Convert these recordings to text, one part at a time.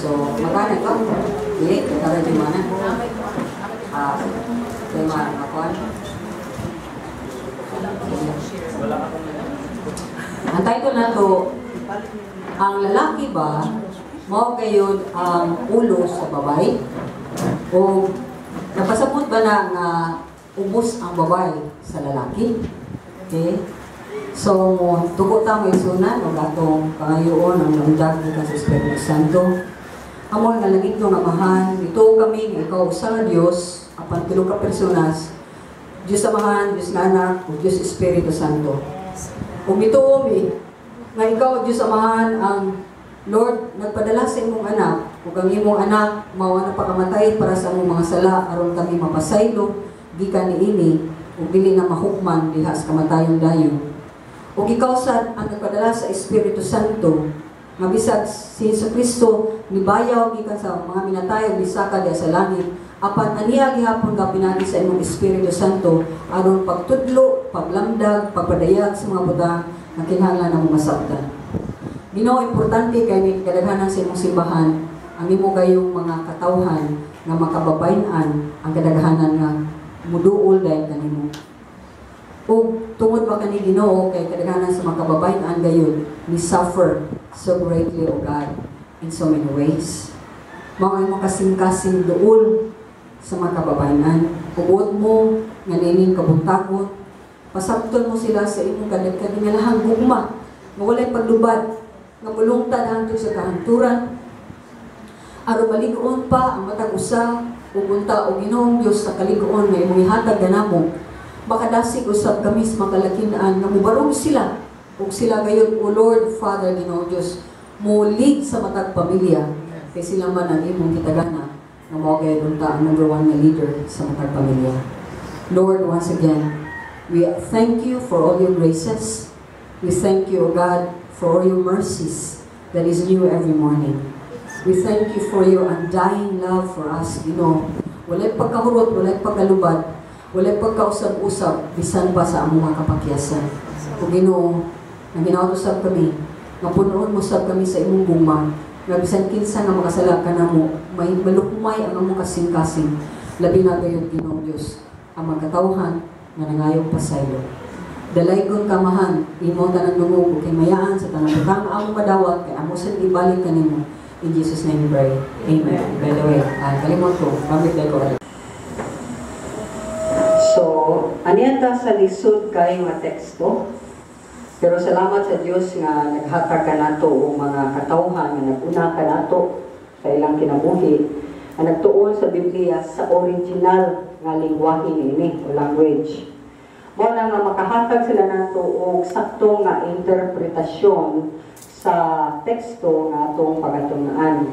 So, magkano ito? Dili, kaya di mo na. Ah, kaya makuha. Ang title na to, "Ang lalaki ba, mao gayon ang ulo sa babae? O napasabot ba na nga ubos ang babae sa lalaki?" Okay? So, tugo ta mo isunan o atong pangayoon ang lundag gikan sa Espiritu Santo. Amo nga langit nga Amahan, ito kami nga ikaw usa nga Dios, apan tulo ka personas, Dios Amahan, Dios nga Anak, ug Dios Espiritu Santo. Ug mituo mi nga ikaw, Dios Amahan, ang Lord nagpadala sa imong anak, ug ang imong anak mao ang nagpakamatay para sa among mga sala aron kami mapasaylo gikan niini ug dili na mahukman diha sa kamatayon dayon. Ug ikaw sad ang nagpadala sa Espiritu Santo nga bisag si Hesus Kristo nibayaw gikan sa mga minatay ug misaka diha sa langit, apan aniya gihapon ka pinagi sa imong Espiritu Santo aron pagtudlo, paglamdag, pagpadayag sa mga butang nga kinahanglan namo masabtan. Ginoo, importante kay ni kadaghanan sa imong simbahan ang imo gayong mga katawhan nga makababayn-an ang kadaghanan nga muduol dahil kanimo. Ug tungod ba kani, Ginoo, kay kadaghanan sa mga kababayn-an gayud ni suffer so greatly, O God, in so many ways. Mao ang imong kasing-kasing duol sa mga kababayn-an. Ugot mo nga niining kabuntagon, pasabton mo sila sa imong kadingalahang gugma nga walay paglubad, nga mulungtad hangtod sa kahanturan, aron malig-on pa ang matag usa ug unta, o Ginoong Dios, sa kalig-on nga imong ihatag kanamo, makadasig usab kami sa mga kalakin-an nga mubarog sila ug sila gayud, O Lord Father, Ginoong Dios, mo lead sa matag pamilya kay sila man ang imong kitagana nga mao gayud unta ang number one nga leader sa matag pamilya. Lord, once again, we thank you for all your graces. We thank you, O God, for all your mercies that is new every morning. We thank you for your undying love for us, Ginoo. Walay pagkahurot, walay pagkalubad, walay pagkausab-usab, bisan pa sa among mga kapakyasan. O Ginoo, nanginaot usab kami, nga punoon mo sab kami sa imong gugma, nga bisan kinsa nga makasala kanamo, may malukmay ang among kasing-kasing. Labi na gayud, Ginoong Dios, ang mga katawhan nga nangayong pasaylo. Dalaygon ka, Amahan, imo tanang dungog ug himayaan sa tanang butang among madawat kay amo sa ibalik kanimo. In Jesus' name we pray. Amen. By the way, kalimot ko, gamit ko. So, aniya ta sa lisod kay nga teksto. Pero salamat sa Dios nga naghatag kanato og mga katawhan nga nag-una kanato sa ilang kinabuhi ang nagtuon sa Biblia sa original nga lingwahe niini o language. Mao na nga makahatag sila nato og sakto nga interpretasyon sa teksto nga atong pagatun-an.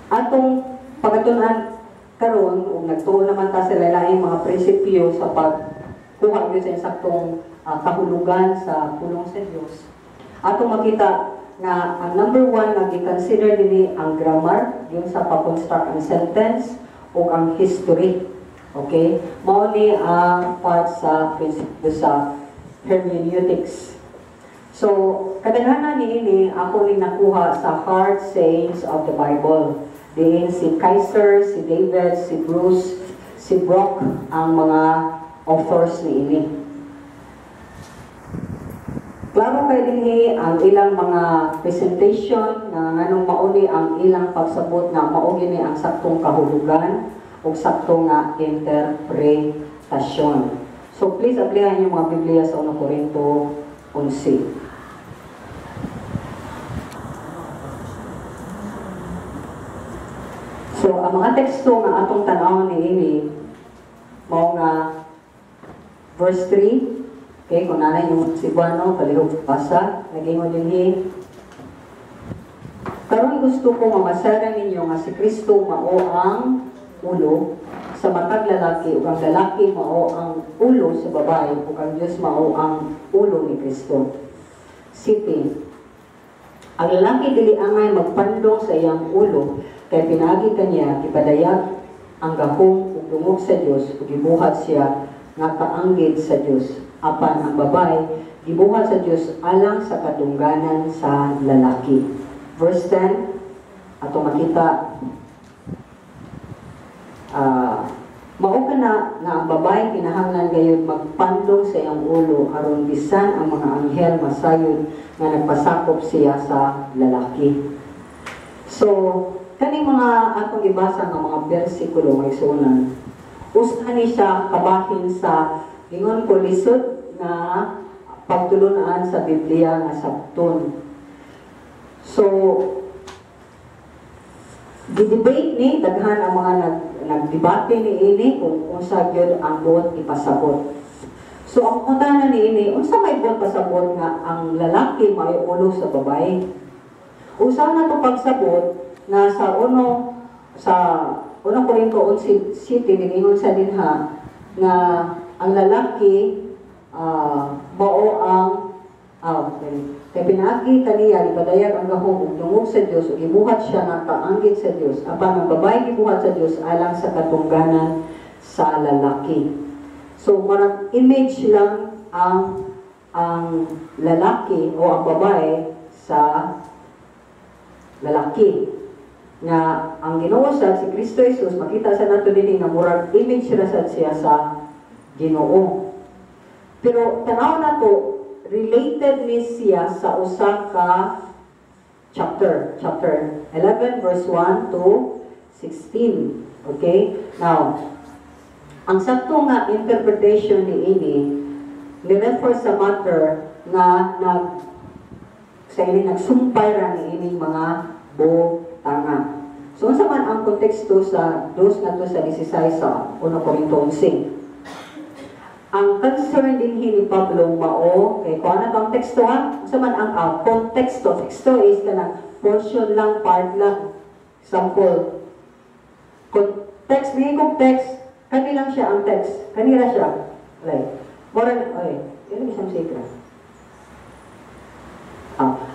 Atong pagatun-an karon ug nagtuon naman ta sa laing mga prinsipyo sa pagkuha gyud sa saktong kahulugan sa pulong sa Dios. Atong makita nga ang number one nga gi-consider dinhi ang grammar, yung sa pa-construct ang sentence ug ang history. Okay? Mao ni ang part sa prinsipyo sa hermeneutics. So, kadaghanan niini ako ning nakuha sa Hard Sayings of the Bible. Diin si Kaiser, si David, si Bruce, si Brock ang mga authors niini. Klaro kay dinhi ang ilang mga presentation nga nganong mauni ang ilang pagsabot nga mao gini ang saktong kahulugan ug sakto nga interpretasyon. So please ablihan yung mga Biblia sa 1 Corinto 11. So ang mga teksto nga atong tan-awon niini mao nga verse 3. Okay, kung nanay yung Cebuano, palihog basa, nagingon dinhi. "Karon gusto ko nga masayran ninyo nga si Kristo mao ang ulo sa matag lalaki ug ang lalaki mao ang ulo sa babae ug ang Dios mao ang ulo ni Kristo." City. "Ang lalaki dili angay magpandong sa iyang ulo kay pinaagi kaniya gipadayag ang gahom ug dungog sa Dios ug gibuhat siya nga kaanggid sa Dios. Apan ang babae gibuhat sa Dios alang sa kadungganan sa lalaki." Verse 10. Ato makita, mao kana nga ang babae kinahanglan gayud magpandong sa iyang ulo aron bisan ang mga anghel masayod nga nagpasakop siya sa lalaki. So, kaning mga atong gibasa nga mga bersikulo, mga igsuonan, usa ni siya kabahin sa ingon ko lisod na pagtulunan sa Biblia nga sabton. So, gidebate ni daghan ang mga nagdebate ni ini kung unsa gyud ang buot ipasabot. So ang pangutana ni ini, unsa may buot pasabot nga ang lalaki may ulo sa babae? Usa na to pagsabot na sa 1 Corinto 11 City ningingon sa dinha nga ang lalaki mao ang okay. Kay pinaagi kaniya gipadayag ang gahom ug dungog sa Dios ug gibuhat siya nga kaanggid sa Dios. Apan ang babae gibuhat sa Dios alang sa katungganan sa lalaki. So marang image lang ang lalaki o ang babae sa lalaki nga ang Ginoo sa si Kristo Jesus, makita sa nato dinhi nga murag image ra sad siya sa Ginoo. Pero tanaw nato, related ni siya sa usa ka chapter, chapter 11 verse 1 to 16. Okay? Now, ang sakto nga interpretation ni ini ni-refer sa matter nga nag sa ini nagsumpay ra ni ining mga butanga. So unsa man ang konteksto sa 2 ngadto sa 16 sa 1 Corinto 11? Ang concern din ni Pablo mao kay kuan na ang teksto ha, unsa man ang konteksto? Teksto is kanang portion lang, part lang. Sample. Context, may kong text, kani lang siya ang text. Kanira siya. Right. Mora, oy, yun isang sikra.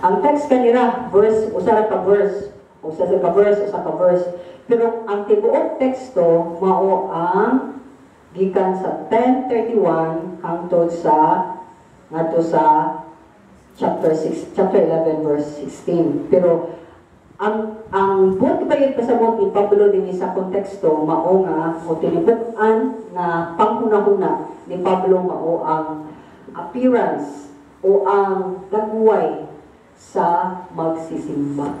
Ang text kanira, verse, usa ra ka verse, usa sa ka verse, usa ka verse. Pero ang tibuok teksto mao ang gikan sa 10:31 hangtod sa ngadto sa chapter 6, chapter 11 verse 16. Pero ang buot ba pasabot ni Pablo dinhi sa konteksto mao nga o tinibuk-an nga panghunahuna ni Pablo mao ang appearance o ang dagway sa magsisimba.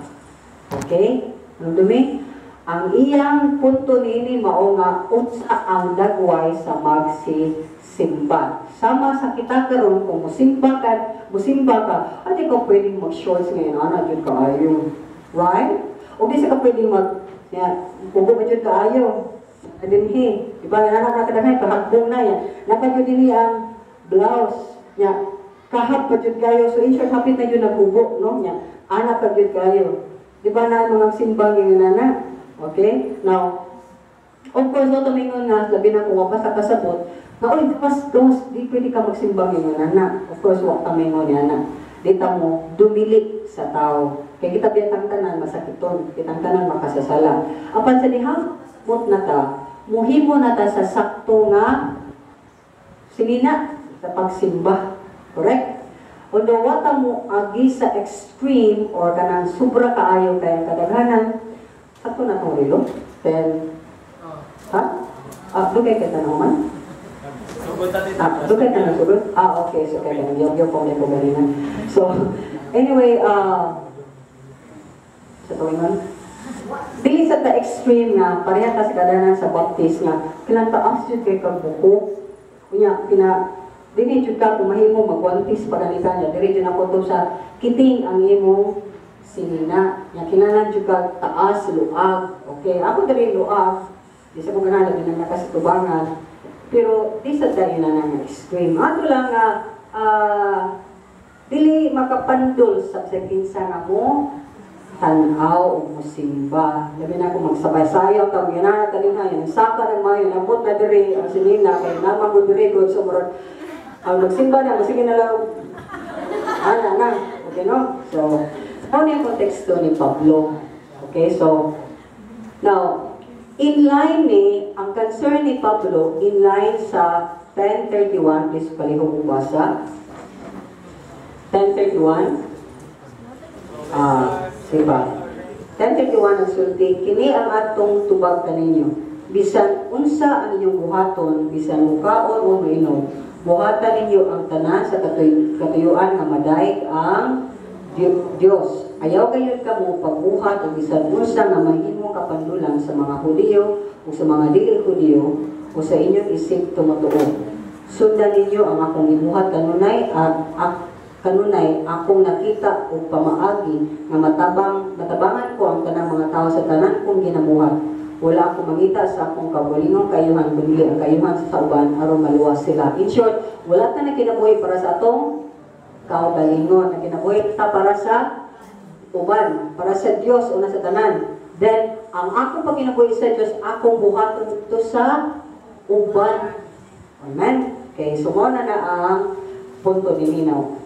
Okay? Ano dumi? Ang iyang punto nini mao nga unsa ang dagway sa magsisimba. Sama sa kita karon, kung musimba ka, adi ka pwedeng mag-shorts ngayon, ana jud kaayo. Right? O di sa ka pwedeng mag ya, pugo ba jud kaayo. Dinhi, di ba ana ka kadaghan kahagbong na yan. Napa jud dinhi ang blouse nya kahap pa jud kayo. So in short, hapit na jud naghubo, no, nya. Ana pa jud kayo. Di ba na mga simba ngayon ana? Okay? Now, of course, no, tumingon nga, labi na kung wapa sa kasabot, nga, oy, gawas, gawas, di pwede ka magsimba ngayon, ana. Of course, wa tamingon niya, ana. Di ta mo dumili sa tao. Kaya kita biyatang tanan, masakiton. Kitang tanan, makasasala. Apan sa dihang kasabot na ta, muhimo na ta sa sakto nga sinina sa pagsimba. Correct? Although wata mo agi sa extreme or kanang sobra kaayo kay ang kadaghanan, sakto na tong relo. Then, ha? Dugay ka tanong man? Dugay ka na sugod? Okay. So, kaya yung yung pong ko ganina. So, anyway, sa tuwingon, dili sa ta extreme nga, pareha ta sa kadanan sa Baptist nga, kilang taas jud kay kag buko. Unya, kina, dili jud ka kung mahimo magwantis pa ganita niya, dili jud ako to sa kiting ang imong sinina. Nya kinahanglan jud ka taas, luag. Okay, ako diri luag. Di sa ko ganahan din na nakasitubangan. Pero di sa tayo na nga extreme. Ato lang nga dili makapandol sa kinsa nga mo tan-aw o musimba. Labi na kung magsabay-sayaw ka, yun na talinha, yun, saka ng mayo, nabot na diri ang sinina, kay naman ko diri, God, so murag, ang magsimba na, masige na lang, ana na, okay no? So, ano yung konteksto ni Pablo? Okay, so, now, in line ni, ang concern ni Pablo, in line sa 10:31, please palihog basa. 10:31, sige ba? 10:31 nagsulti, "Kini ang atong tubag kaninyo. Bisan unsa ang inyong buhaton, bisan mukaon o mainom, buhatan ninyo ang tanan sa katuyuan nga madayeg ang Dios. Ayaw gayud kamo pagbuhat og bisan unsa nga mahimong kapandulan sa mga Hudiyo o sa mga dili Hudiyo o sa inyong isip tumutuo. Sundan ninyo ang akong gibuhat kanunay at kanunay akong nakita og pamaagi nga matabangan ko ang tanang mga tao sa tanan kong ginabuhat. Wala ako mangita sa akong kaugalingong kaayuhan kundi ang kaayuhan sa uban aron maluwas sila." In short, wala ta na kinabuhi para sa atong kaugalingon, nakinabuhi ta para sa uban, para sa Dios una sa tanan. Then, ang akong pagkinabuhi sa Dios, akong buhaton ito sa uban. Amen? Okay, so mao na na ang punto ni Ninaw.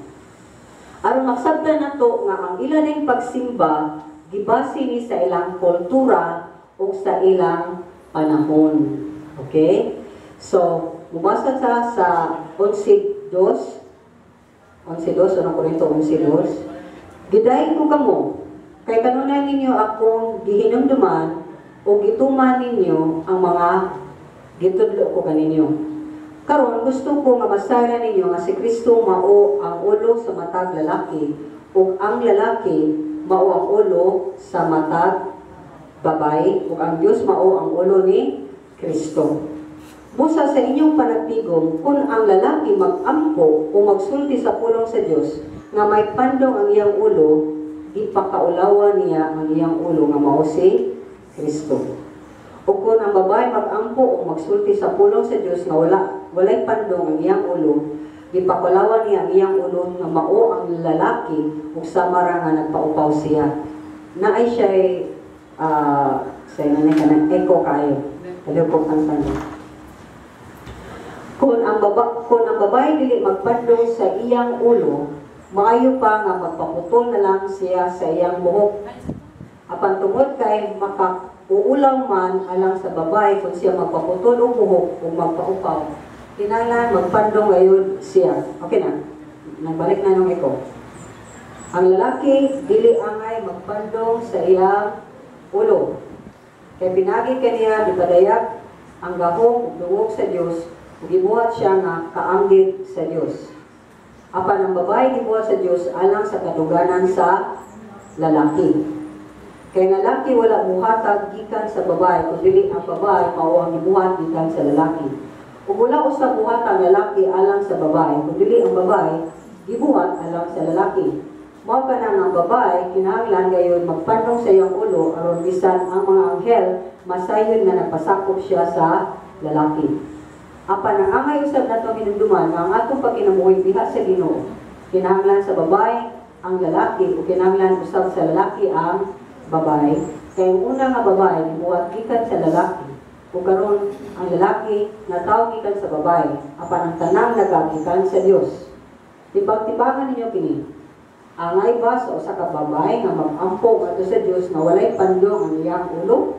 Aron magsabtan nato nga ang ilang ning pagsimba gibase ni sa ilang kultura o sa ilang panahon. Okay? So, mubasa ta sa 11:2, 11:2, ano, Korinto 11:2. "Gidayeg ko kamo, kay kanunay ninyo akong gihinumduman o gituman ninyo ang mga gitudlo ko kaninyo. Karon gusto ko nga masayran ninyo nga si Kristo mao ang ulo sa matag lalaki ug ang lalaki mao ang ulo sa matag babae ug ang Dios mao ang ulo ni Kristo. Busa sa inyong panagtigom, kung ang lalaki mag-ampo o magsulti sa pulong sa Dios nga may pandong ang iyang ulo, ipakaulawan niya ang iyang ulo nga mao si Kristo. O kung ang babae mag-ampo o magsulti sa pulong sa Dios nga walay pandong ang iyang ulo, gipakulawan niya ang iyang ulo nga mao ang lalaki ug sama ra nga nagpaupaw siya." Naay siya sa nanay kanang echo kayo. Kaliw ko kang. Kung ang babae dili magpandong sa iyang ulo, maayo pa nga magpaputol na lang siya sa iyang buhok. Apan tungod kay makauulaw man alang sa babae kung siya magpaputol og buhok o magpaupaw, kinahanglan magpandong gayud siya. Okay na. Nagbalik na nung echo. Ang lalaki dili angay magpandong sa iyang ulo. Kay pinagi kaniya gipadayag ang gahom ug dungog sa Dios ug gibuhat siya nga kaanggid sa Dios. Apan ang babae gibuhat sa Dios alang sa kaduganan sa lalaki. Kay ang lalaki wala muhatag gikan sa babae, kun dili ang babae mao ang gibuhat gikan sa lalaki. Ug wala usab buhat ang lalaki alang sa babae, kun dili ang babae gibuhat alang sa lalaki. Mao kana nga ang babae kinahanglan gayon magpandong sa iyang ulo aron bisan ang mga anghel masayon nga nagpasakop siya sa lalaki. Apan ang angay usab nato hinumduman nga ang atong pagkinabuhi diha sa Ginoo. Kinahanglan sa babae ang lalaki o kinahanglan usab sa lalaki ang babae. Kay ang una nga babae gibuhat gikan sa lalaki ug karon ang lalaki natawo gikan sa babae, apan ang tanang nagagikan sa Dios. Tibag-tibagan ninyo kini. Angay ba sa usa ka babae nga mag-ampo ngadto sa Dios nga walay pandong ang iyang ulo?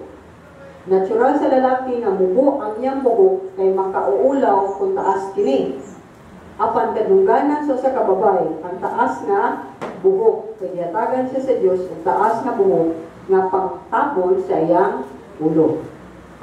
Natural sa lalaki nga mubo ang iyang buhok kay makauulaw kung taas kini. Apan kadungganan sa usa ka babae ang taas nga buhok kay gihatagan siya sa Dios og taas nga buhok nga pangtabon sa iyang ulo.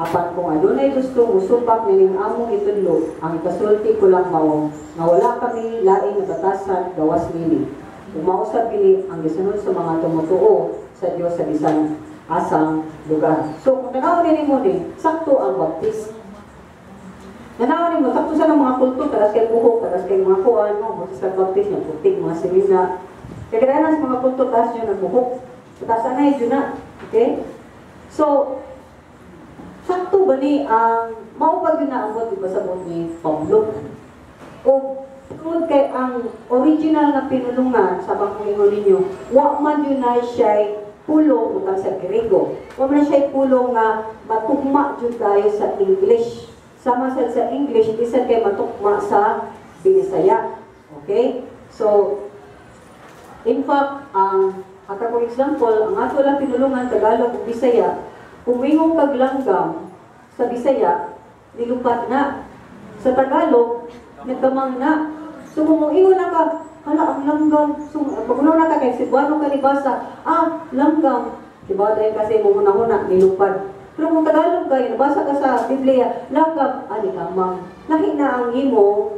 Apan kung adunay gusto musupak nining among gitudlo, ang ikasulti ko lang mao nga wala kami laing nabatasan gawas nini. Ug mao usab kini ang gisunod sa mga tumutuo sa Dios sa bisan asang lugar. So kung tanaw nini mo ni, sakto ang Baptist. Tanaw nimo, sakto sa mga kulto, taas kay buhok, taas kay mga kuan, no, sa Baptist nga puting mga simina. Kaya kaya sa mga kulto, taas yun ang buhok. Taas anay yun na. Okay? So, sakto ba ni ang mao ba yun na ang buot ipasabot ni Pablo? O tungod kay ang original na pinulungan sa bangko ninyo, wa man yun na siya'y pulong butang sa Grego. Wa man na siya'y pulong nga matugma jud kayo sa English. Sama sa English, bisan kay matukma sa Binisaya. Okay? So, in fact, ang ata kong example, ang ato lang pinulungan Tagalog ug Bisaya, kung moingon kag langgam sa Bisaya, nilupat na. Sa Tagalog, nagkamang na. So kung moingon na ka, hala ang langgam. So pag na ka kay Cebuano ka nibasa, ah, langgam. Diba? Dahil kasi muhuna-huna, nilupad. Pero kung Tagalog kayo, nabasa ka sa Biblia, lakab, ani kamang. Lahi na ang imo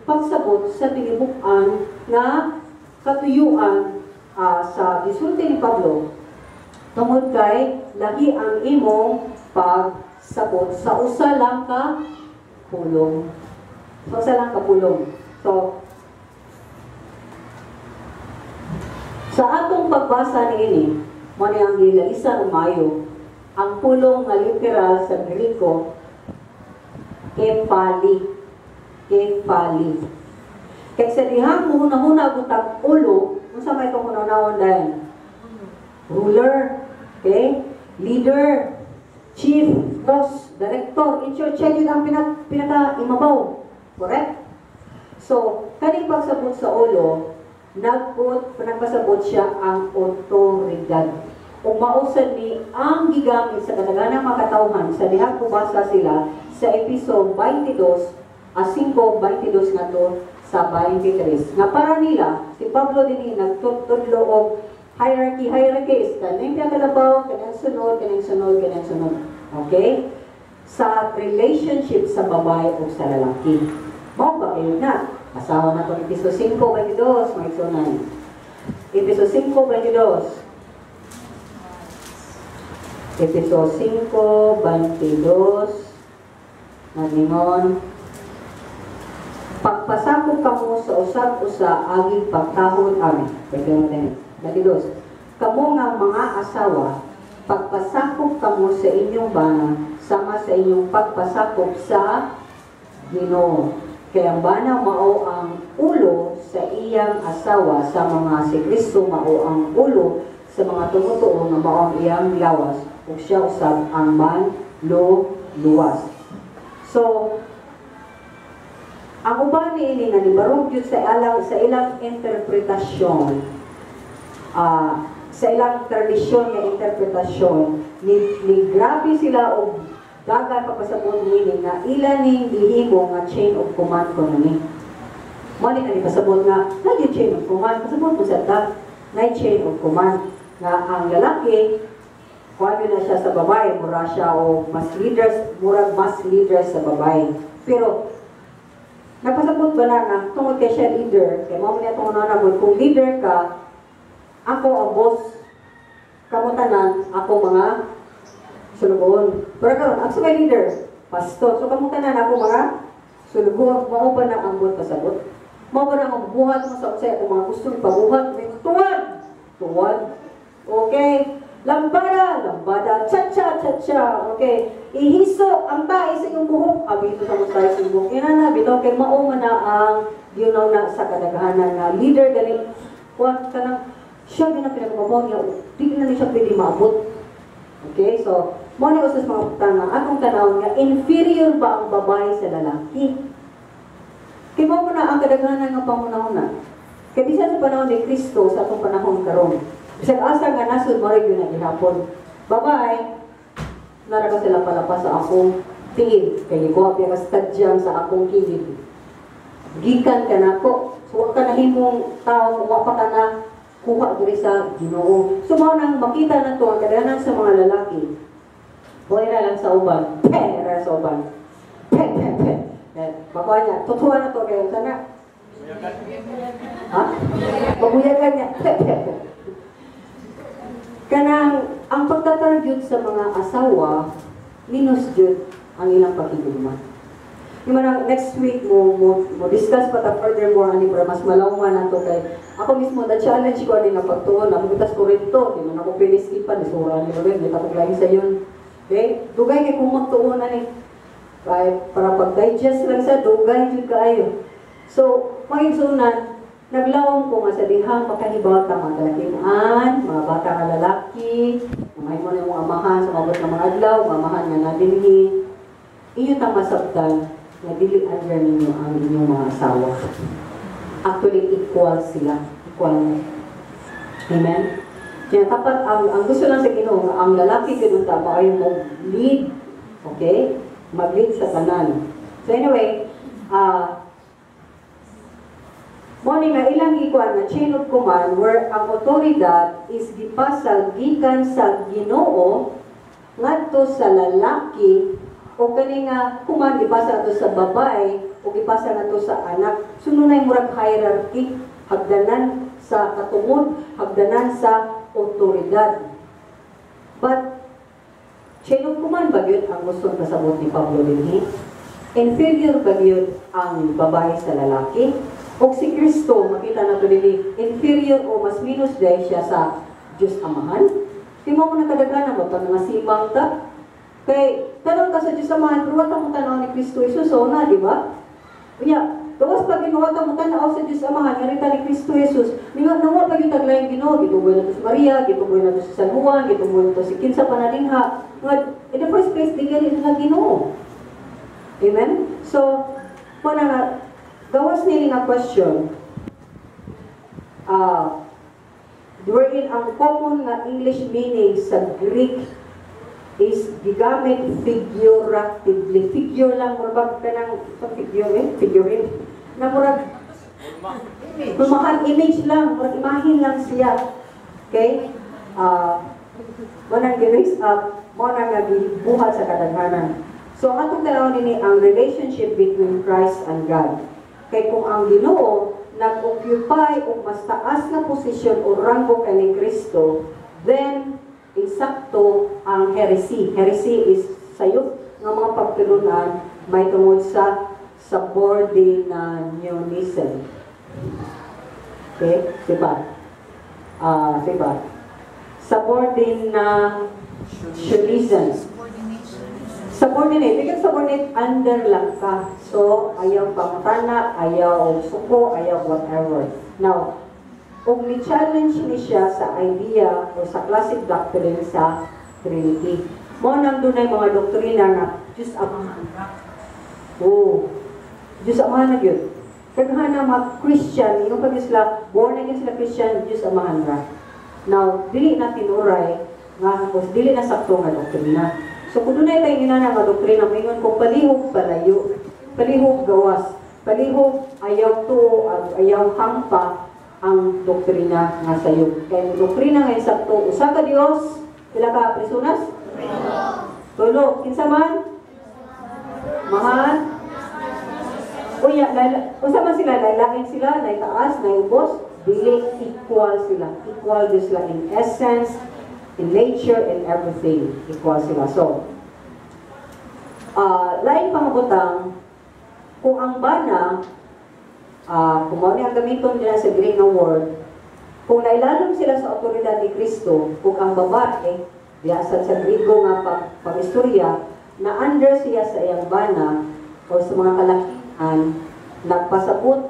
pagsabot sa tinibukan nga katuyuan sa gisulti ni Pablo tungod kay lahi ang imong pagsabot sa usa lang ka pulong. Sa usa lang ka pulong. So, sa atong pagbasa niini, mo ni ang gilalisan og maayo, ang pulong nga literal sa Griko, kepali. Kepali. Kay sa dihang muhuna-huna gutag ulo, unsa may itong hunahunahon dayon? Ruler, okay? Leader, chief, boss, director, in short, siya yun ang pinaka-imabaw. Correct? So, kaning pagsabot sa ulo, nagpasabot siya ang otoridad. Ug mao sad ni ang gigamit sa kadaghanang mga katawhan sa dihang kubasa sila sa Episo 22, 5:22 ngadto sa 23. Nga para nila, si Pablo dinhi nagtudlo og hierarchy. Hierarchy is kaning pinakalabaw, kaning sunod, kaning sunod, kaning sunod. Okay? Sa relationship sa babae o sa lalaki. Mao ba kayo na? Asawa na itong Episo 5:22, mga igsunan. Episo 5:22. Episo 5:22, nagingon, "Pagpasakop kamo sa usag-usa aging pagtahod." Amen. Pwede mo din. 22. "Kamo nga mga asawa, pagpasakop kamo sa inyong bana, sama sa inyong pagpasakop sa Ginoo. Kaya ang bana mao ang ulo sa iyang asawa, sa mga si Kristo mao ang ulo sa mga tumutuo nga mao ang iyang lawas, ug siya usab ang manluluwas." So, ang uban niini nga nibarog gyud sa ilang interpretasyon, sa ilang tradisyon nga interpretasyon, ni grabe sila og dagan pagpasabot niini nga ila ning gihimo nga chain of command ko ni. Mo ni kani pasabot nga lagi chain of command, pasabot mo sa ta na chain of command nga ang lalaki kuan na siya sa babae, mura siya o mas leaders, murag mas leaders sa babae. Pero napasabot ba na nga tungod kay siya leader, kay mao man atong una kung leader ka, ako ang boss, kamo tanan, ako mga sulugoon. Pero karon ang may leader, pastor, so kamo tanan ako mga sulugoon, mao ba na ang buhat pasabot? Mao ba na ang buhat mo sa unsay akong mga gusto ipabuhat, may tuwad, tuwad. Okay. Lambada, lambada, cha-cha, cha-cha. Okay. Ihiso ang tae sa iyong buhok. Abito sa mo tae sa iyong buhok. Ina na, bitaw kay mao man na ang ginaw na sa kadaghanan nga leader galing kuan kanang siya gyud ang pinakamabaw niya, di na ni siya pwede maabot. Okay, so mo ni usas mga butang atong tan-awon nga inferior ba ang babae sa lalaki? Kay mao na ang kadaghanan nga pangunahuna. Kay bisan sa panahon ni Kristo sa atong panahon karon, bisag asa nga nasod mo gyud na gihapon. Babae, nara ka sila palapa sa akong tiil, kay gikuha pa ka stadyam sa akong kilid. Gikan ka nako, so wa ka nahimong tao, wa pa ka na kuha diri sa Ginoo. So mao nang makita na to ang kadaghanan sa mga lalaki. Pwera lang sa uban, pera sa uban. Pe pe pe. Makuha niya, tutuwa na to kayo sana. Ha? Mabuyagan niya. Pe pe pe. Kanang ang pagtatar gyud sa mga asawa minus gyud ang ilang pakigugma. Yung manang next week mo discuss pa ta furthermore ani para mas malawman nato kay ako mismo the challenge ko ani nga pagtuon na mutas Korinto, di man ako pili skipan, isura ni Ruben, di ta ko lain sa yun. Okay? Dugay kay kung magtuon ani. Kay para pag-digest lang sa dugay jud kaayo. So, mga naglawom ko nga sa dihang makahibaw ta mga kalakiman, mga bata nga lalaki, mahimo na imong amahan sa mabot nga mga adlaw, mga amahan nga nadinhi. Inyo ta masabtan nga dili under ninyo ang inyong mga asawa. Actually, equal sila. Equal. Amen? Kaya dapat ang gusto lang sa Ginoo, ang lalaki gud ta maayo mo lead. Okay? Mag-lead sa tanan. So anyway, Mo ni nga ilang gikuan nga chain of command where ang otoridad is gipasa gikan sa Ginoo ngadto sa lalaki o kani nga command gipasa ato sa babae o gipasa ngadto sa anak. So nunay murag hierarchy, hagdanan sa katungod, hagdanan sa otoridad. But chain of command ba gyud ang gusto pasabot ni Pablo dinhi? Inferior ba gyud ang babae sa lalaki? O si Kristo, makita nato dinhi, inferior o mas minus dahil siya sa Diyos Amahan? Di mo mo nakadagana ba pag nga simang ta? Kay, tanong ka sa Diyos Amahan, pero wala mo tanaw ni Kristo Jesus, so na, di ba? Unya, gawas pag ginawa mo tanaw sa Diyos Amahan, nga ni Kristo Jesus, ninga nawa pag yung taglayin Ginoo, gituboy na to si Maria, gituboy na to si San Juan, gituboy na to si kinsa pa na dinha. Nga, in the first place, di gani na Ginoo. Amen? So, muna nga, gawas nila nga question, wherein ang common nga English meaning sa Greek is gigamit figuratively. Figure lang, murag kanang sa figure eh, figurine. Na murag Pumakan image lang, murag imahin lang siya. Okay? Mo nang gi-raise up, mo nang nga gibuhat sa kadaghanan. So ang atong tan-awon nini ang relationship between Christ and God. Kay kung ang Ginoo nag-occupy og mas taas nga posisyon o ranggo kay ni Kristo, then insakto ang heresy. Heresy is sayop nga mga pagtulunan may tungod sa subordinationism. Okay? Diba? Diba? Subordinationism. Subordinate. Because subordinate, under lang ka. So, ayaw pangutana, ayaw suko, ayaw whatever. Now, kung ni-challenge ni siya sa idea o sa classic doctrine sa Trinity. Mo nang dunay mga doktrina nga Diyos Amahan. Oh, Diyos Amahan na gyud. Kaghan na mga Christian, yung pag sila, born again sila Christian, Diyos Amahan ra. Now, dili na tinuray nga o dili na sakto nga doktrina. So kung dunay tayo nga nga doktrina, moingon ko palihog palayo, palihog gawas, palihog ayaw tuo, ayaw hampa ang doktrina nga sayo. Kaya ang doktrina nga sakto, usa ka Dios, pila ka personas? Tulo. Kinsa man? Mahal? Unya, usa man sila, lalain sila, naitaas, naiubos, dili equal sila. Equal din sila in essence, in nature, and everything. Equal sila. So, lain pangabutang, kung ang bana, kung mao ni ang gamiton nila sa Greek nga word, kung nailalom sila sa otoridad ni Kristo, kung ang babae, diyasan sa Griego nga pag-istorya, na under siya sa iyang bana, o sa mga kalakihan, nagpasabot,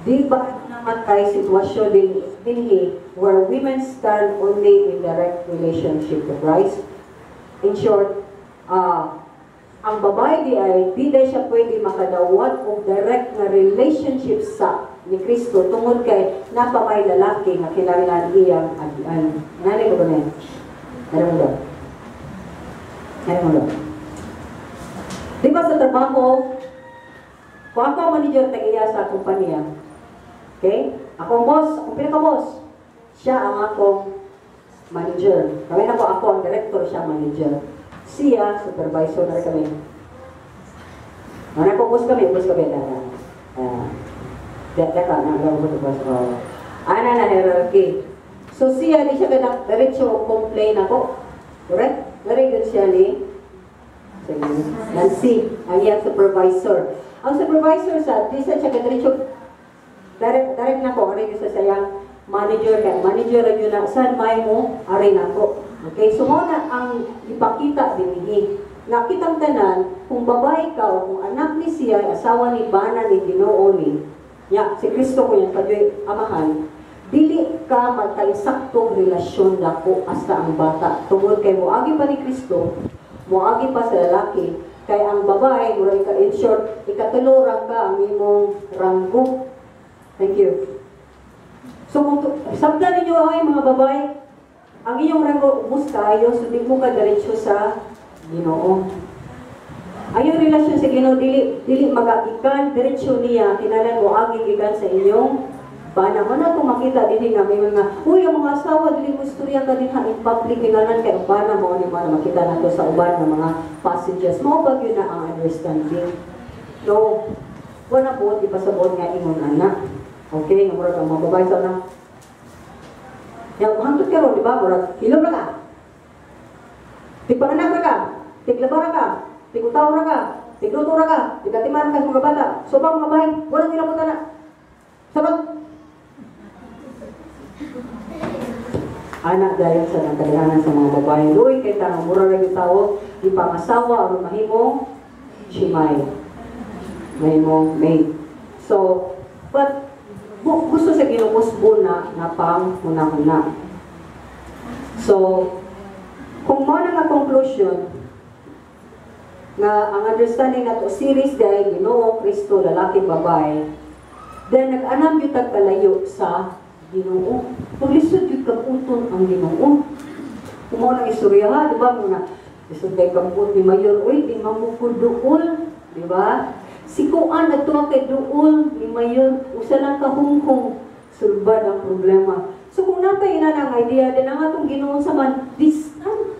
di ba naman kay sitwasyon dinhi where women stand only in direct relationship to Christ? In short, ang babae di ay di dahil siya pwede makadawat og direct na relationship sa ni Kristo tungod kay napamay lalaki nga kinahanglan iyang agian. Nanay ko ba na yan? Ano mo daw? Ano mo daw? Di ba sa trabaho, kung ako ang manager tag-iya sa kumpanya, okay? Ako ang boss, akong pinaka-boss. Siya ang akong manager. Kami na po, ako ang director, siya ang manager. Siya, supervisor na rin kami. Ano po, boss kami, boss kami. Daka, na, na, boss, boss. Ana na hierarchy. So siya, di siya kanak, diretso complain ako. Correct? Very good siya ni Nancy, ang iyang supervisor. Ang supervisor sa, di sa siya kadiretso, direct na ko, ari sa sayang manager kay manager ra na saan may mo ari nako. Okay, so mo na ang ipakita dinhi. Nakitang tanan kung babae ka o kung anak ni siya, asawa ni bana ni Ginoo ni. Nya si Kristo ko yan padyoy amahan. Dili ka magkaisaktong relasyon dako hasta ang bata tungod kay moagi pa ni Kristo, moagi pa sa lalaki, kay ang babae mura ka, in short, ikatulo ra ka ang imong ranggo. Thank you. So kung sabdan ninyo ay mga babae, ang iyong ranggo ubos kayo, so di mo ka diretso sa Ginoo. Ang relasyon sa Ginoo dili dili magagikan diretso niya, kinahanglan mo agi gikan sa inyong bana. Mo na itong makita dinhi nga may mga, uy, ang mga asawa dili mo istorya ka dinha in public, kinahanglan kay ang bana mo ni mo na makita nato sa uban nga mga passages. Mao ba gyud na ang understanding? No, wala po ipasabot nga ingon ana. Okay, nga murag ang mga babae sa na. Yang hangtod karon, di ba? Murag hilom ra ka. Tigpanganak ra ka, tiglaba ra ka, tigutaw ra ka, tigluto ra ka, tigatiman ka sa mga bata. So pa mga bahay, wala nila punta na. Sabat. Anak dayon sa nagkadaghanan sa mga babae. Luoy kay tanong mura ra gyud tawo ipangasawa aron mahimong chimay. Mahimong maid. So, but gusto sa Ginoo usbo na nga pang hunahuna. So, kung mo na nga conclusion nga ang understanding nato series dahil Ginoo Kristo lalaki babae, then nag-anam gyud tag kalayo sa Ginoo. Kung lisod gyud kaputon ang Ginoo. Kung mao nang istorya ha, di ba mo na lisod kay kaput ni Mayor, uy, di mamukod duol, di ba? Si Kuan nagtuwa kay duol ni Mayor, usa lang ka hunghong, sulbad ang problema. So kung natay ina nga idea din ang atong Ginoo sa man distant.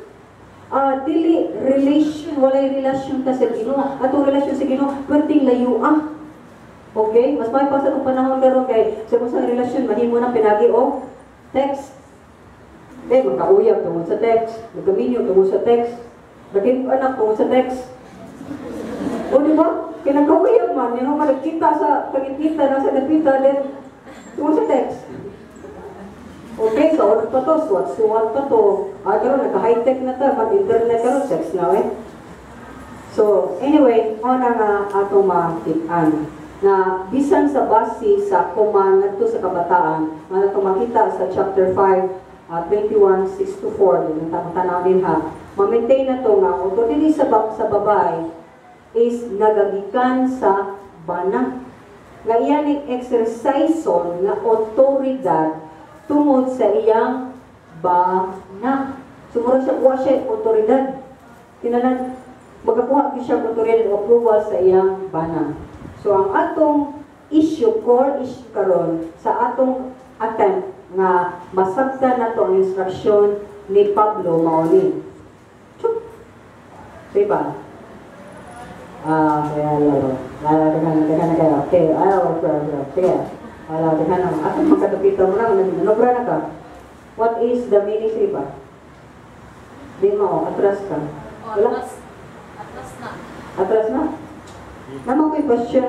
Dili relation, walay relasyon ta sa Ginoo. Atong relasyon sa Ginoo perting layo ah. Okay, mas may pa sa atong panahon karon kay sa kung sa relasyon mahimo na pinagi og text. Eh, magkauyab tungod sa text, magkaminyo tungod sa text, naging anak tungod sa text. O di ba? Kaya nagkauyab man, yun ang nagkita sa pagkita na sa nagkita, then tungod sa text. Okay, so ano pa to? Suwat-suwat pa to. Ah, karon nagka-high-tech na ta, mag-internet karon, text na eh. So, anyway, mo na nga ato makit-an na bisan sa base sa command ngadto sa kabataan, nga nato makita sa chapter 5, 21, 6 to 4, din ang tanaw din ha. Ma-maintain na to nga ang authority sa babae is nagagikan sa bana. Nga iyan ning exercise-on nga otoridad tungod sa iyang bana. So mura siya kuha siya otoridad. Kinalan magakuha gyud siya otoridad o approval sa iyang bana. So ang atong issue, core issue karon sa atong attempt nga masabtan nato ang instruction ni Pablo mao ni. Chup. Diba? Ah, kaya lalo. Lalo, daghan na kayo. Okay, ayaw, okay, okay, okay. Wala, daghan na. Atong magkatupita mo na, nanobra na ka. What is the meaning, diba? Di mo, atras ka. Oh, Wala? atras. Atras na. Atras na? Naman ko yung question,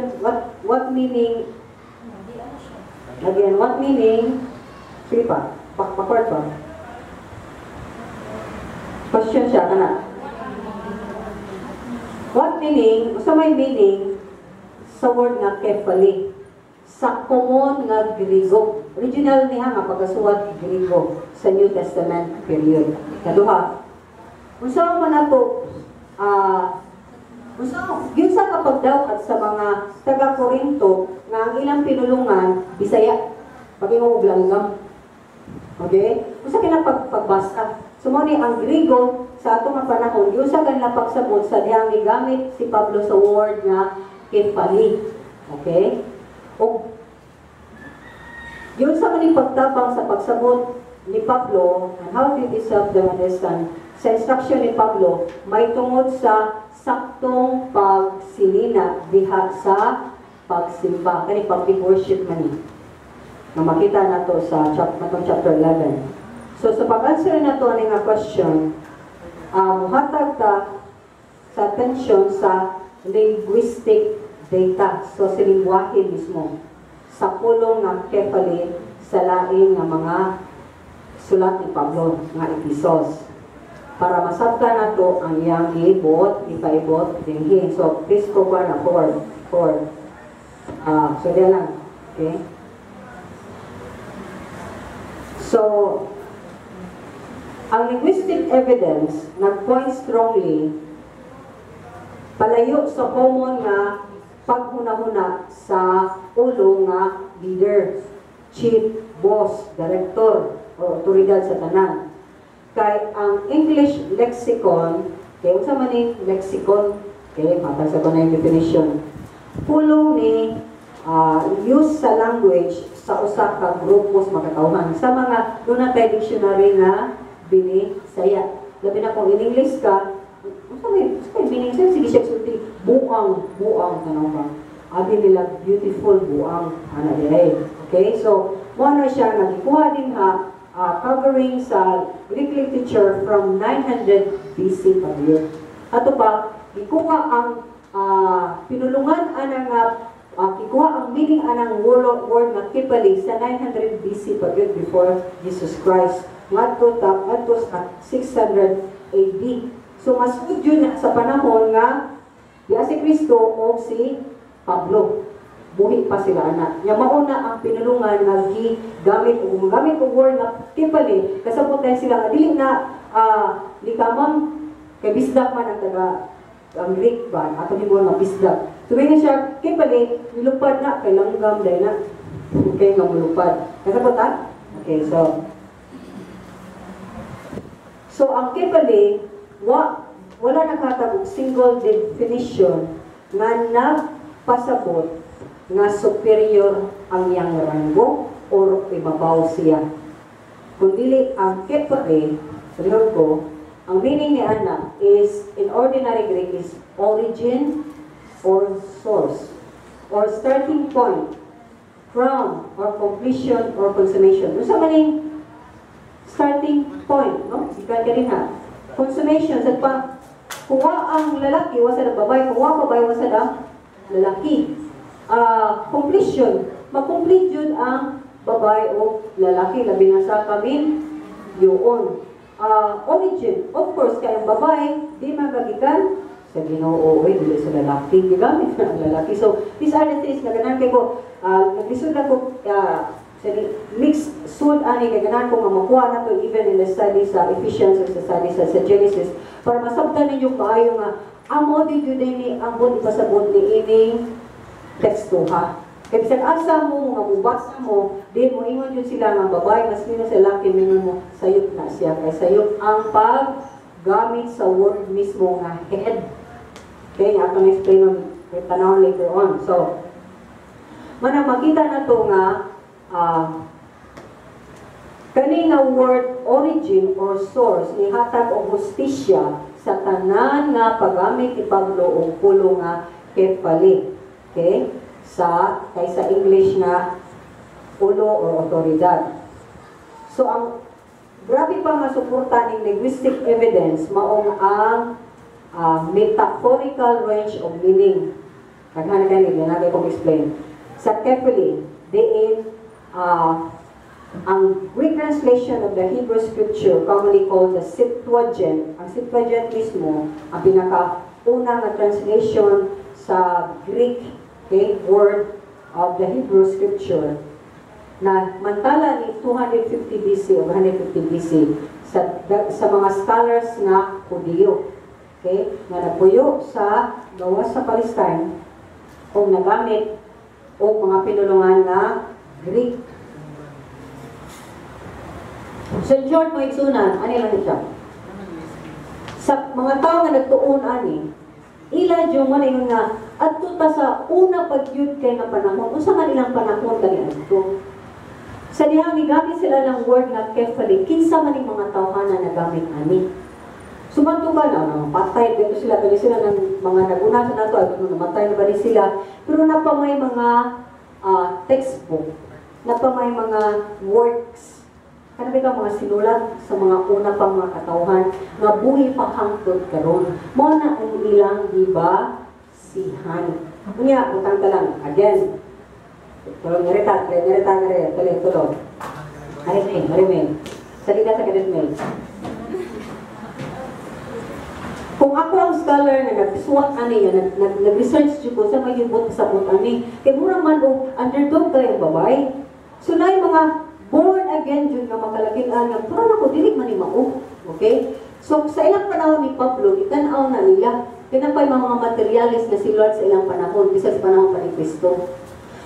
what meaning, Hindi ano siya. Again, what meaning, sige pa, backward pa. Question siya, kana. What meaning, sa may meaning, sa word nga kephale, sa common nga Griego. Original niya nga pagkasuwat Griego sa New Testament period. Kaduha, unsa man ato, unsa yun sa kapagdawat sa mga taga-Korinto nga ang ilang pinulungan Bisaya, pag-ingon og langgam. Okay? Unsa kina pagbasa? So mo ni ang Griego sa ato nga panahon, yun sa kanila pagsabot sa dihang gigamit si Pablo sa word nga kephale. Okay? O yun sa maning pagtabang sa pagsabot ni Pablo, and how did this help them understand? Sa instruction ni Pablo, may tungod sa saktong pagsilina diha sa pagsimba. Kani public worship man ni. Nga makita nato sa atong chapter 11. So sa pag-answer nato ani nga question, muhatag ta sa attention sa linguistic data, so sa lingwahe mismo, sa pulong nga kephale sa lain nga mga sulat ni Pablo nga epistles, para masabtan nato ang iyang gibuot, ipaibot dinhi. So please go pa na forward, forward. So diyan lang. Okay? So ang linguistic evidence nag-point strongly palayo sa common nga paghunahuna sa ulo nga leader, chief, boss, director, o otoridad sa tanan. Kay ang English lexicon, kay unsa man ning lexicon? Okay, mabasa ko na yung definition. Pulong ni use sa language sa usa ka grupo sa mga katawhan. Sa mga duna tay dictionary nga Binisaya. Labi na kung in English ka, unsa may meaning sa sige siya sulti buang buang tanaw ka. Abi nila beautiful buang ana diay. Okay? So, mo na siya nga gikuha din ha covering sa Greek literature from 900 BC pa yun. Ato pa, gikuha ang pinulungan ana nga gikuha ang meaning anang word nga kephale sa 900 BC pa yun, before Jesus Christ, ngadto ta ngadto sa 600 AD. So mas yun na sa panahon nga diya si Kristo o si Pablo. Buhi pa sila ana. Nya mauna ang pinulungan nga gigamit o gumagamit og word nga kephale, kasabot na sila nga dili na likamang kay bisdak man ang taga ang Greek ba ato ni nga bisdak. So may siya kephale nilupad na kay langgam dai na. Okay nga mulupad. Kasabot ha? Okay, so ang kephale wala nakatag og single definition nga nagpasabot nga superior ang iyang ranggo or ibabaw siya. Kung dili ang kephale, sabihin ko, ang meaning ni ana is, in ordinary Greek, is origin or source or starting point, crown or completion or consummation. Unsa man ning starting point, no? Gikan ka din ha. Consummation, sa pa, kung wa ang lalaki, wa sa babae, kung wa babae, wa sa lalaki. Completion, makomplete yun ang babae o lalaki, labi na sa kamin yun. Origin, of course, kaya ang babae, di magagikan sa Ginoo, oy, dili sa lalaki, gigamit na ang lalaki. So, these are the things na ganahan kay ko, naglisod lang ko, sa mixed sud ani kay ganahan ko nga makuha na to even in the study sa Ephesians or sa study sa Genesis para masabtan ninyo kaayo nga amo di jud ni ang buot ipasabot ni ining teksto ha. Kay bisag asa mo nga mubasa mo, di mo ingon jud sila nga babae mas mino sa lalaki, mingon mo sayop na siya kay sayop ang paggamit sa word mismo nga head. Okay, ato na explain on tanawon later on. So, manang makita na to nga kani nga word origin or source nihatag og hustisya sa tanan nga paggamit ni Pablo og pulong nga kephale. Okay? Sa kay sa English na ulo or otoridad. So ang grabe pa nga suporta ning linguistic evidence maong ang metaphorical range of meaning. Daghan na kay na kong explain. Sa kephale, diin ang Greek translation of the Hebrew scripture commonly called the Septuagint. Ang Septuagint mismo, ang pinaka-una nga translation sa Greek, okay, word of the Hebrew scripture na mantala ni 250 BC o 150 BC sa mga scholars nga Hudiyo. Okay? Nga nagpuyo sa gawas sa Palestine o nagamit o mga pinulungan na Greek. So in short, mga igsunan, ano lang siya? Sa mga tao nga nagtuon ani, ila jud man ingon nga adto ta sa una pagyud kay nga panahon. Unsa man ilang panahon kani adto? Sa dihang gigamit sila ng word nga kephale, kinsa man ning mga tawhana nagamit ani? Sumanto ka na, no, patay dito sila, kani sila ng mga naguna sa nato, ay namatay na ba ni sila? Pero napa may mga textbook, napa may mga works, kana ba mga sinulat sa mga una pang mga katawhan nga buhi pa hangtod karon. Mao na ang ilang gibasihan. Unya, butang ta lang again. Tulong ngarita, ngarita, ngarita, tuloy, tulong. Harimay, harimay. Salita sa kadit may. Kung ako ang scholar na nagsuwat ani, nag-research ko sa may hibot sa sabot ani, kay mura man og underdog kay ang babae. So na mga born again jud nga makalakitaan nga puro na ko dili man ni mao. Okay? So sa ilang panahon ni Pablo, gitan-aw na nila kinapay mga materialis na siluat sa ilang panahon bisan sa panahon pa ni Kristo.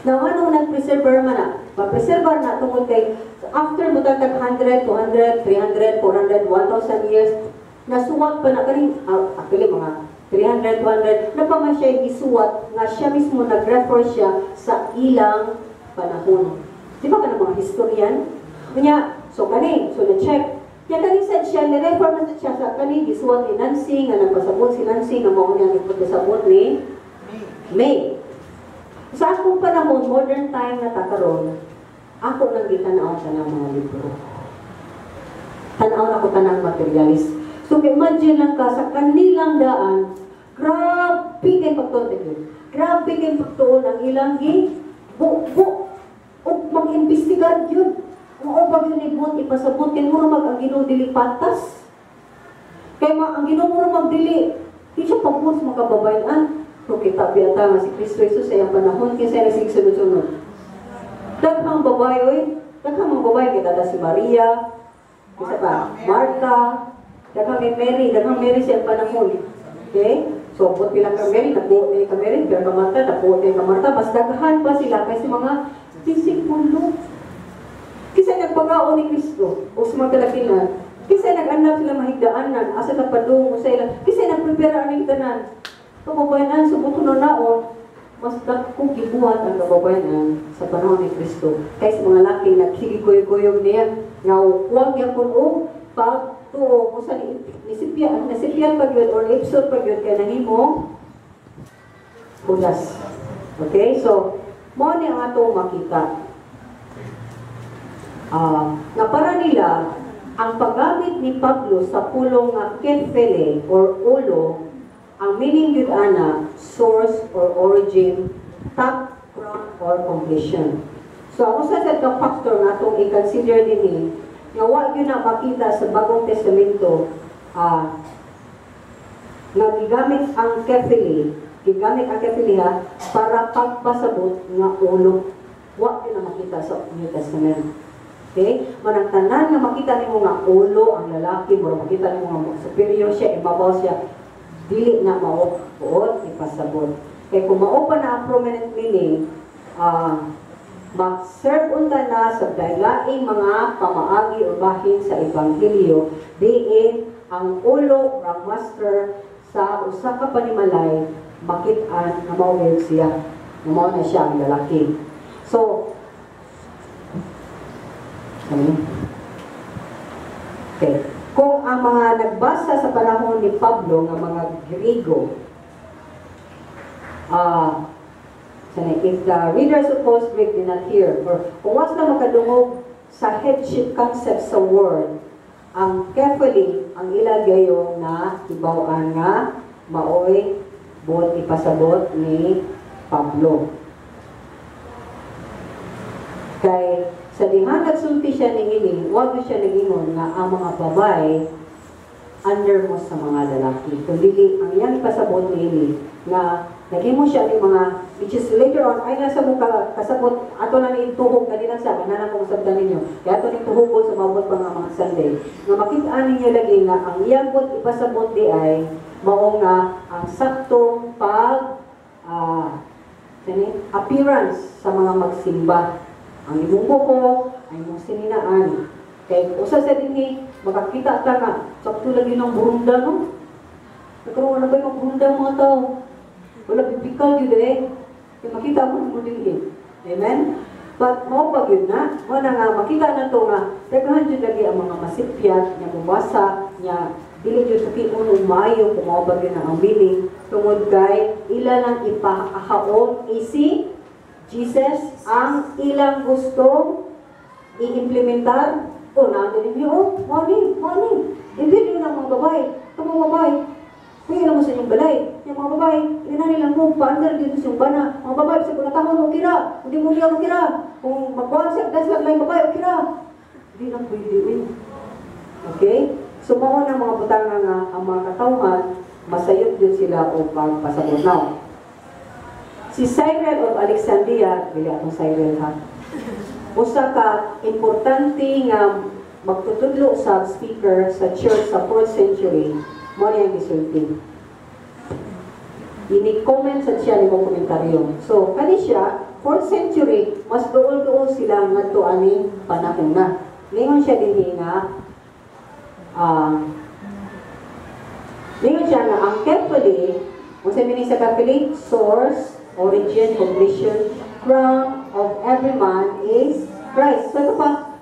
Now, ano nag-preserve man na? Ma-preserve na tungod kay after mo tag 100, 200, 300, 400, 1,000 years, nasuwat pa na kaning actually mga 300, 200, na pa man siya gisuwat nga siya mismo nag-refer siya sa ilang panahon. Di ba ka ng mga historian? Unya, so kani, so na-check. Nya kani sad siya, ni-refer man sad siya sa kani gisuwat ni Nancy, nga nagpasabot si Nancy, nga mao niya gipagpasabot ni May. Sa akong panahon, modern time na ta karon, ako nang gitanaw tanang mga libro. Tanaw na ko tanang materialis. So imagine lang ka sa kanilang daan, grabe kay pagtuon yun. Grabe kay pagtuon ang ilang gi bu ug mag-imbestigar yun. Mao ba yun ibot ipasabot kay mura mag ang Ginoo dili patas. Kay ma ang Ginoo mura mag dili di siya pagpus makababayan. So kita biyata nga si Kristo Jesus sa iyang panahon kinsa nagsige sunod-sunod. Daghang babae oy, daghang mga babae kita ta si Maria, isa pa, Martha, daghang kay Mary, daghang Mary sa iyang panahon. Okay? So, buot pila ka Mary, nabuot ni ka Mary, pila ka Martha, nabuot ni ka Martha, mas daghan pa sila kaysa mga disipulo. Kinsa nagpakaon ni Kristo o sa mga kalakinan, kinsa nag-anap sila mahigdaanan, asa na padung sa ilang, kinsa nagprepare aning tanan. Kababayanan, sa buto na naon, mas dako gibuhat ang kababayanan sa panahon ni Kristo kaysa mga laki nagsigiguyog-guyog niya nga huwag gyapon og pagtuo kung sa nisipya nasipya pa gyud or episode pa gyud kay nahimo Judas. Okay? So, mao ni ang atong makita. Nga para nila, ang paggamit ni Pablo sa pulong nga kephale or ulo, ang meaning yun ana, source or origin, top, crown, or completion. So, ang usa sa ka factor nga atong i-consider dinhi, nga wa gyud na makita sa Bagong Testamento nga gigamit ang kephale ha, para pagpasabot nga ulo. Wa gyud na makita sa New Testament. Okay? Manang tanan nga makita nimo nga ulo ang lalaki, mura makita nimo nga superior siya, ibabaw siya, dili na mao buot ipasabot. Kay kung mao pa na ang prominent meaning, mag-serve unta na sa laing mga pamaagi o bahin sa ebanghelyo, diin ang ulo o ang master sa usa ka panimalay makit-an nga mao gyud siya. Nga mao na siya ang lalaki. So, ano? Okay. Kung ang mga nagbasa sa panahon ni Pablo nga mga Griego, if the readers of Paul's Greek did not hear, or kung was na makadungog sa headship concept sa word, ang kephale, ang ilagay na hibaw-an nga maoy buot ipasabot ni Pablo. Kay sa diha nagsulti siya ni ini, wag siya nagingon nga ang mga babae under mo sa mga lalaki. Kung dili, ang iyang ipasabot ni ini nga naghimo siya ni mga, which is later on, ay nasa mo kasabot, ato na ni tuhog kanila sa, kana na kong sabtan ninyo. Kaya ato ni tuhugon sa mabot pa nga mga Sunday. Nga makita ninyo lagi nga ang iyang buot ipasabot di ay mao nga ang saktong pag appearance sa mga magsimba. Ang imong buhok, ang imong sininaan. Kay usa sa dinhi makakita ta nga sakto lagi ng burunda, no? Nagkaroon na ba yung burunda ang mga tao? Wala bibikal yun eh. Kay makita mo mo dinhi. Amen? But mao pa gyud na, mo na nga makita na to nga daghan jud lagi ang mga masipyat nya mubasa nya dili jud sukion og maayo kung mao ba gyud na ang meaning tungod kay ila lang ipahaon isi Jesus ang ilang gustong i-implementar o na din ninyo, oh, money, money. Hindi yun ang mga babae. Kamu babae, kuya mo sa inyong balay. Yung mga babae, yun na nilang mo, paandar dito sa inyong bana. Mga babae, sa kung natahon, okay ra. Hindi mo niya, okay ra. Kung magkuhan siya, dahil lang babae, okay ra. Hindi na pwede yun. Okay? So, mao na mga butanga nga ang mga katawhan, masayop yun sila o pagpasabot. Now, si Cyril of Alexandria, dili akong Cyril ha, usa ka importante nga magtutudlo sa speaker sa church sa 4th century, mao niya ang gisulti. Ini-comment sa siya ni komentaryo. So, kani siya, 4th century, mas duol-duol sila ngadto ani panahon na. Ningon siya dinhi nga Ningon siya nga ang kephale, unsa meaning sa kephale? Source, origin, completion, crown of every man is Christ. So ito pa,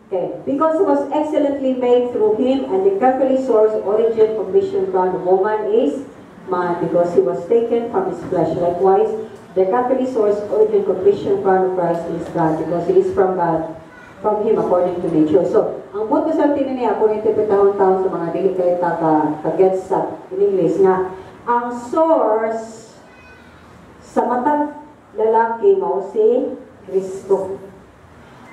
okay. Because it was excellently made through him, and the kephale, source, origin, completion, crown of woman is man, because he was taken from his flesh. Likewise, the kephale, source, origin, completion, crown of Christ is God, because he is from God, from him according to nature. So, ang buot ko sa niya, kung interpretahon taon sa mga dili kay ta ka gets sa in English nga, ang source sa matag lalaki mao si Kristo.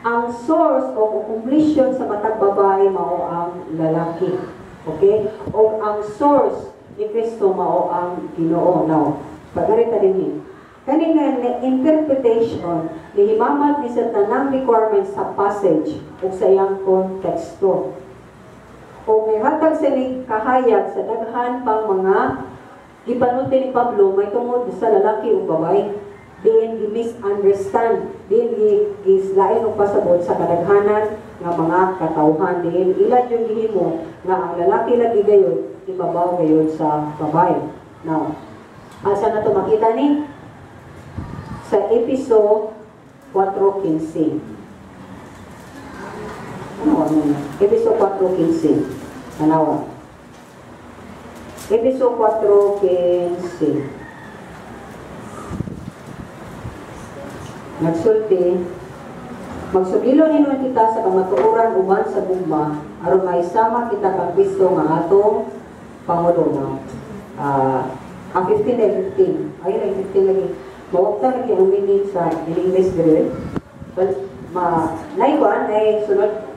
Ang source o completion sa matag babae mao ang lalaki. Okay? O ang source ni Kristo mao ang Ginoo. Now, pagarita din. Kani nga interpretation ni himamat ni sa tanang requirements sa passage o sa iyang konteksto. O may hatag sa ni kahayag sa daghan pang mga gipanulti ni Pablo may tungod sa lalaki o babae, diin gi-misunderstand, diin gislain og pasabot sa kadaghanan nga mga katawhan, diin ila yung gihimo nga ang lalaki lagi gayud ibabaw gayud sa babae. Now, asa na to makita ni? Sa Episo 4:15. Ano ano na? Episo 4:15. Tanawa. Episo 4:15. Nagsulti, "Magsugilo ninyo kita sa kamatuoran uban sa gugma aron maisama kita kang Kristo nga atong Pangulo." No? Ang 15 ay 15. Ayun ay 15 lagi. Mawagta lagi ang meaning sa in English dire. Well, ma naikuan ay sunod.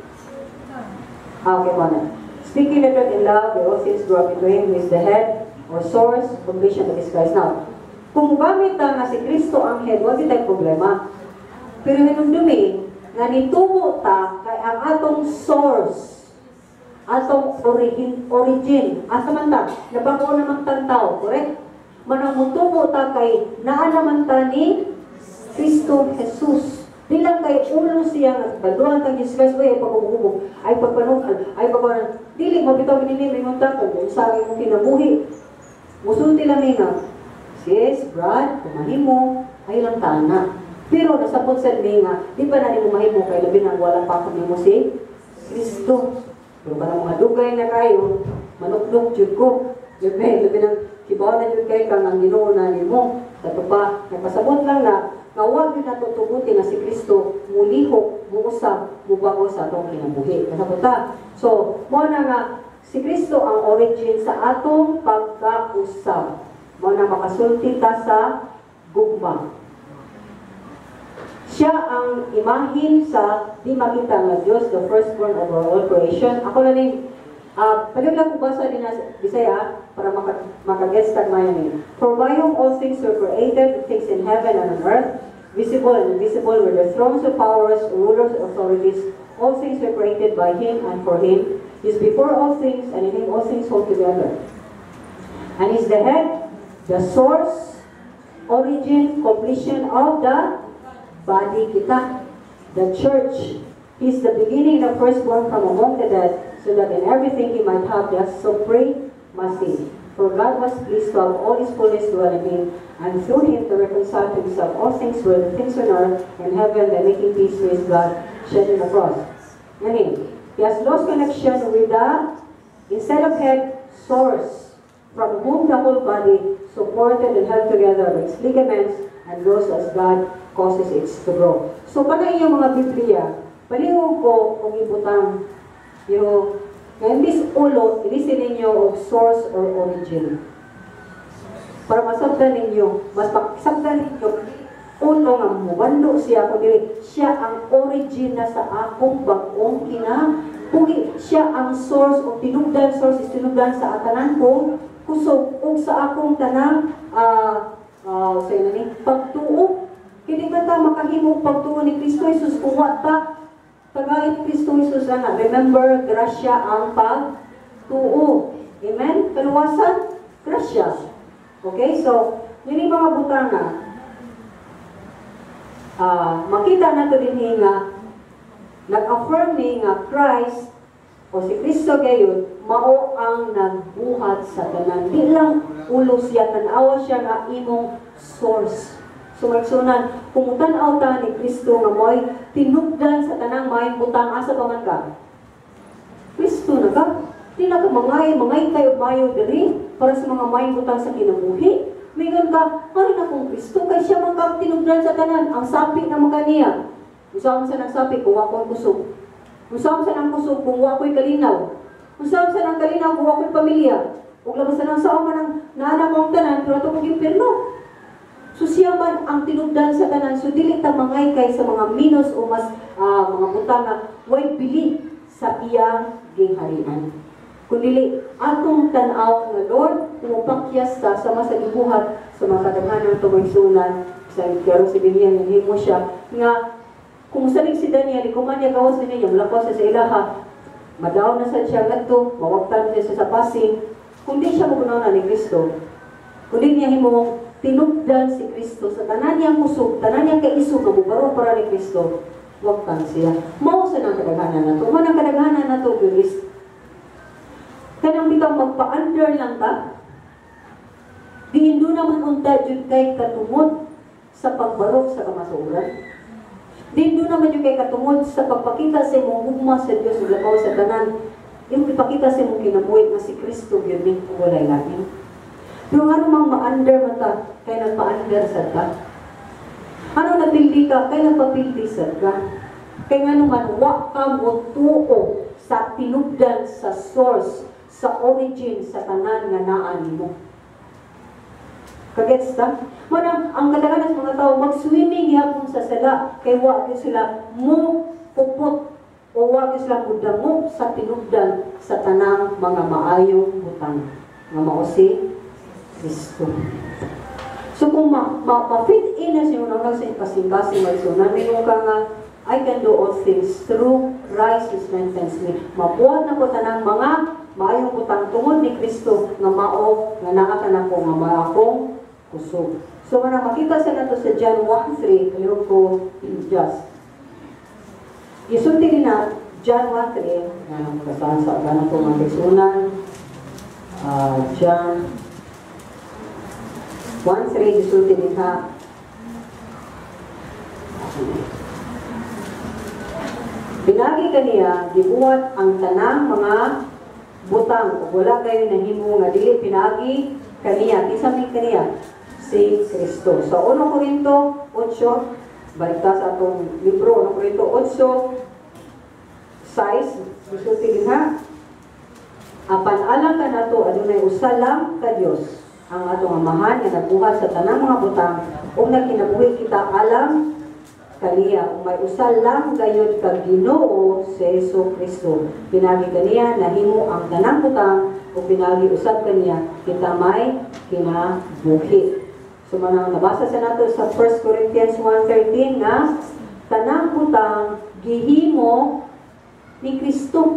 Ah, okay mo na. "Speaking the truth in love, we all things grow up into Him who is the head or source, completion of His Christ." Now, kung gamit ta nga si Kristo ang head, wala tay problema. Pero hinumdumi, nga nitubo ta kay ang atong source, atong origin, asa man ta, nabago naman tang tao, correct? Manang mutubo ta kay naa naman ta ni Kristo Jesus. Di lang kay ulo siya nga baduan tang Jesus Christ, uy, ay paghuhubog, ay pagpanukal, ay pagpanan. Dili, mabitaw binili, may munta kung unsa imong kinabuhi. Musulti lang nga, "Sis, Brad, kumahimo," ay lang tana. Pero nasabot sa ni nga, di pa na nimo mahimo kay labi nang wala pa nimo si Kristo. Pero kanang mga dugay na kayo, manukdok jud ko. Labi, labi nang kibaw na jud kay kang ang Ginoo na nimo. Sa pa, nagpasabot lang na, nga huwag yun nato tuguti nga si Kristo mulihok, muusab, mubago sa atong kinabuhi. Kasabot ta. So, mo na nga, si Kristo ang origin sa atong pagkausab. Mo na makasulti ta sa gugma. Siya ang imahin sa di makita nga Diyos, the firstborn over all creation. Ako na ning, palihog lang ko basa din na Bisaya para makagets tag mayo ni. "For by whom all things were created, things in heaven and on earth, visible and invisible, whether thrones or powers, or rulers or authorities, all things were created by Him and for Him. He is before all things, and in Him all things hold together. And is the head, the source, origin, completion of the body kita, the church. He is the beginning, the firstborn from among the dead, so that in everything He might have the supremacy. For God was pleased to have all His fullness dwell in Him, and through Him to reconcile to Himself all things, whether things on earth and heaven, by making peace through His blood shed on the cross." Ngayon, he has lost connection with the, instead of head, source, from whom the whole body, supported and held together by its ligaments, and grows as God causes it to grow. So, kana iyong mga Biblia, palihog ko kung ibutang yung nga imbis ulo, ilisin ninyo og source or origin. Para masabtan ninyo, mas makasabtan ninyo, ulo nga mubando siya kung dili, siya ang origin na sa akong bag-ong kinabuhi. Siya ang source o tinubdan, source is tinubdan sa atanan kong kusog ug sa akong tanang sa ni pagtuo. Kini ba ta makahimo pagtuo ni Kristo Jesus kung wa ta tagay ni Kristo Jesus ana? Remember, grasya ang pagtuo. Amen? Kaluwasan, grasya. Okay, so yun yung mga butanga. Makita nato din nga nag-affirm ni nga Christ o si Kristo gayon mao Mao ang nagbuhat sa tanan. Di lang ulo siya, tanawa siya nga imong source. So mga, kung tan-aw ta ni Kristo nga mo'y tinubdan sa tanang maayong butang, asa pa man ka? Kristo na ka. Di na ka mangay, mangay kayo mayo diri para sa mga maayong butang sa kinabuhi. Mingon ka, "Marin akong Kristo kay siya man kang tinubdan sa tanan, ang sapi na man kaniya. Unsa man sa nang sapi kung wa ko'y kusog? Unsa man sa nang kusog kung wa ko'y kalinaw? Unsa man sa nang kalinaw kung wa ko'y pamilya? Ug labas sa nang sao man ang naanak ko ang tanan, pero ato kong impierno?" So siya man ang tinubdan sa tanan. So dili ta mangay kay sa mga minus o mas mga butang nga way bili sa iyang gingharian. Kundi atong tan-aw nga, "Lord, pumupakyas ta sama sa gibuhat sa mga kadaghanan tumigsunan sa karo si Daniel." Himo siya nga kung salig si Daniel, kung man niya gawas niya, mulakaw siya sa ilaha, madaw na sad siya ngadto, mawagtan siya sa pasing, kung di siya mukunaw na ni Kristo, kundi niya himong tinubdan si Kristo sa tanan niyang kusog, tanan niyang kaisog nga mubaro para ni Kristo, wagtan siya. Mao sa nang kadaghanan nato. Mao nang kadaghanan nato, guys. Kanang bitaw magpa-under lang ta, diin do naman unta jud kay katungod sa pagbarok sa kamasuoran. Diin do naman jud kay katungod sa pagpakita sa imong gugma sa Dios ug labaw sa tanan. Imong ipakita sa imong kinabuhi nga si Kristo gyud ni ug walay lain. Pero ngano mang ma-under man ta kay nagpa-under sad ka? Ano napildi ka kay nagpapildi sad ka? Kay ngano man wa ka motuo sa tinubdan, sa source, sa origin sa tanan nga naa nimo. Kagets ta? Manang ang kadaghanan sa mga tao mag-swimming gihapon sa sala kay wa gyud sila mo pupot o wa gyud sila mudangop sa tinubdan sa tanang mga maayong butang nga mao si Kristo. So kung ma-fit in na siya unang sa kasing-kasing magsunan, mingon ka nga, "I can do all things through Christ who strengthens me." Mabuhat na ko tanang mga maayong butang tungod ni Kristo nga mao nga naa kanako nga mao akong kusog. So mana makita sa nato sa John 1:3, kalihok ko just. Isulti din na John 1:3, nga basahan sa ganang ko mga tigsunan. John 1:3, gisulti din ha. Pinaagi kaniya, gibuhat ang tanang mga butang ug wala kayo nahimo nga dili pinaagi kaniya. Kinsa may kaniya? Si Kristo. So 1 Corinto 8, balik ta sa atong libro, 1 Corinto 8:6, gisulti din ha. Apan alang kanato adunay usa lang ka Dios, ang atong Amahan nga nagbuhat sa tanang mga butang ug nagkinabuhi kita alang kaniya, ug may usa lang gayud ka Ginoo, si Hesus Kristo. Pinaagi kaniya nahimo ang tanang butang ug pinaagi usab kaniya kita may kinabuhi. So manang nabasa sa nato sa 1 Corinthians 1:13 nga tanang butang gihimo ni Kristo.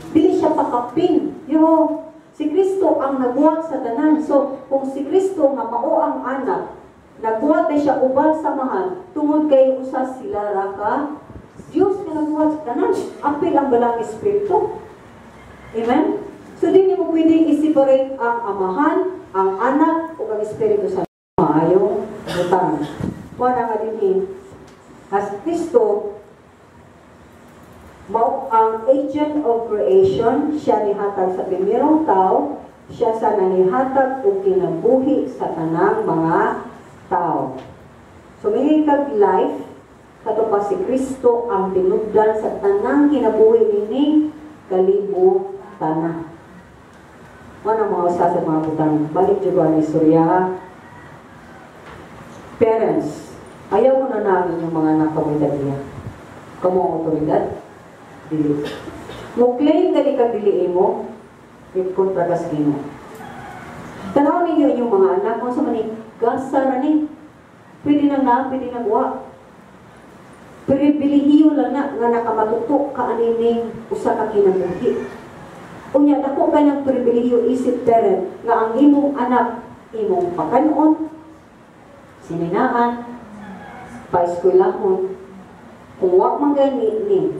Dili siya pakapin. Yo, si Kristo ang nagbuhat sa tanan. So, kung si Kristo nga mao ang anak, nagbuhat na siya uban sa Amahan tungod kay usa sila ra ka Dios nga nagbuhat sa tanan. Apil ang Balaang Espiritu. Amen? So, di mo pwedeng i-separate ang Amahan, ang Anak, ug ang Espiritu sa maayong butang. Wala nga dinhi, as Kristo, mao ang agent of creation, siya nihatag sa primerong tao, siya sa nanihatag og kinabuhi sa tanang mga tao. So may kag life, kato pa si Kristo ang tinubdan sa tanang kinabuhi nining kalibutan. Ano mga usa sa mga butang? Balik jud ang istorya. Parents, ayaw mo na namin yung mga anak kamoy tag-iya. Kamo ang otoridad? Dili. Mo claim dali kag dili imo, kontra kas Ginoo. Tanaw ninyo inyong mga anak kung sa man ni gasa ra ni. Pwede na na, pwede na wa. Pribilehiyo lang na nga nakamatutok ka anining usa ka kinabuhi. Unya dako ka ng pribilehiyo isip parent nga ang imong anak imong pakanon, sininaan, paeskwelahon. Kung wa man gani ni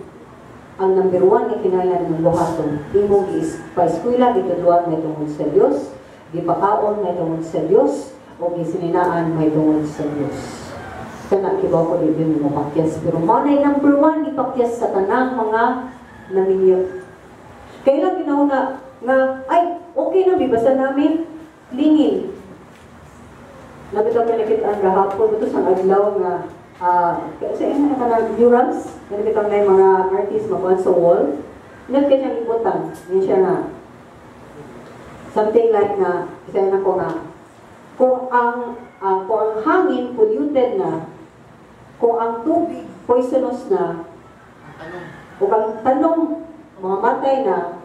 Ang number one nga kinahanglan ng buhaton, imong pa-eskwela, gitudluan may tungod sa Dios, gipakaon may tungod sa Dios, o gisininaan may tungod sa Dios. Kana kibaw ko di yun mo pakyas, pero mao na number one gipakyas sa tanang mga naminyo. Kailan ginauna nga ay okay na bibasa namin lingin. Nabitaw ka nakita ang gahapon ito sa adlaw nga kasi ina ka ng murals, nakita na yung mga artist makuan sa wall. Nag kay siyang ibutang, yun siya nga something like nga isa na ko nga kung ang hangin polluted na, kung ang tubig poisonous na, o ang tanom mga matay na,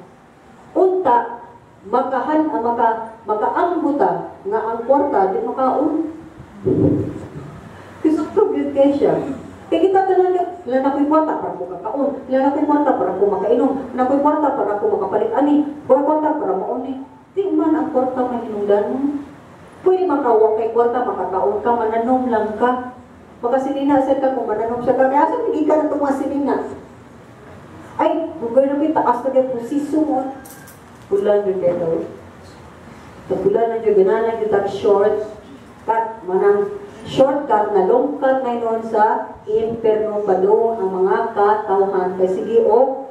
unta makahan maka makaambuta nga ang kwarta di makaon. Kisukto gyud kay siya. Kay kita tanan wala na ko'y kwarta para ko kakaon, wala na ko'y kwarta para ko makainom, wala na ko'y kwarta para ko makapalit ani, wala kwarta para maon ni. Di man ang kwarta mahinungdan mo. Pwede makawa kay kwarta, makakaon ka, mananom lang ka. Makasinina sa ka kung mananom siya ka. Kaya sa hindi ka na itong masinina. Ay, bugay na may taas na kayo proseso mo. Pula nyo kayo daw. Pula na nyo, gananan nyo tag short cut. Manang shortcut na long cut na yun sa imperno padung ang mga katawhan. Kay sige o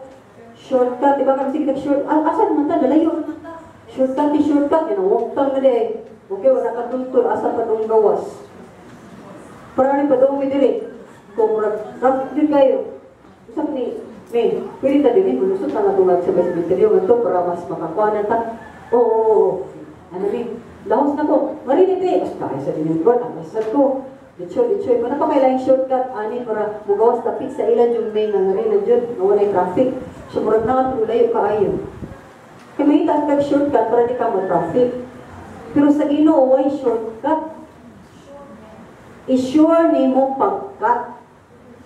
shortcut, di ba kami sige short, ah, asan man ta, lalayo man ta. Shortcut ni shortcut, yun ang walk na di. Okay, wala ka tultul, asa pa dong gawas. Para ni padung mi diri. Kung traffic din kayo. Usap ni May, pwede ta din, mulusot na nga tungag sa cemetery nga to para mas makakuha na ta. Oo, oo, oo. Ano ni? Lahos na ko. Marinig eh. Basta kaya sa din yung road, ang basta ko. Ditso, ditso. Kung napakailangan shortcut, ani para mugawas tapit sa ilan yung may nga rin na dyan, nga walay traffic. So, murag na nga layo kaayo. Kaya may kag shortcut para di ka mo-traffic. Pero sa Ginoo way shortcut. I-sure nimo pagkat.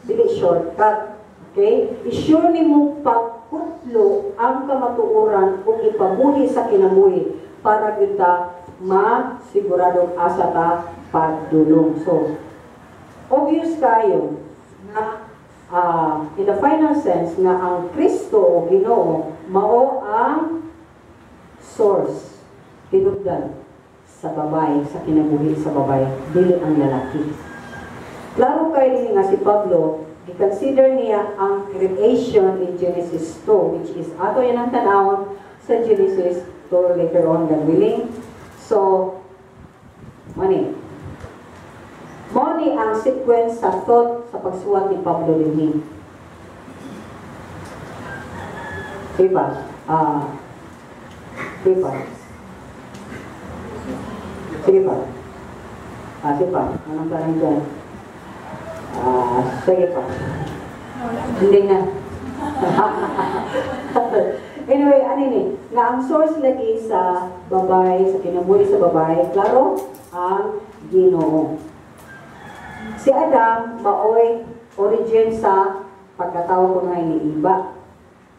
Dili shortcut. Okay? I-sure nimo pagkutlo ang kamatuoran ug ipamuhi sa kinabuhi para gyud ta masiguradong asa ta pagdulong. So, obvious kayo na in the final sense nga ang Kristo o Ginoo mao ang source, tinubdan sa babae, sa kinabuhi sa babae, dili ang lalaki. Klaro kay din nga si Pablo, i-consider niya ang creation in Genesis 2, which is ato yan ang tanawon sa Genesis 2 later on, God willing. So, mani. Mani ang sequence sa thought sa pagsuwat ni Pablo dinhi. Diba? Diba? Sige pa. Sige pa. Anong parang dyan? Sige pa. Hindi na. Anyway, ano ni? Na ang source lagi sa babae, sa kinabuhi sa babae, klaro, ang Ginoo. Si Adam, maoy origin sa pagkatao kunuhay ni Iba.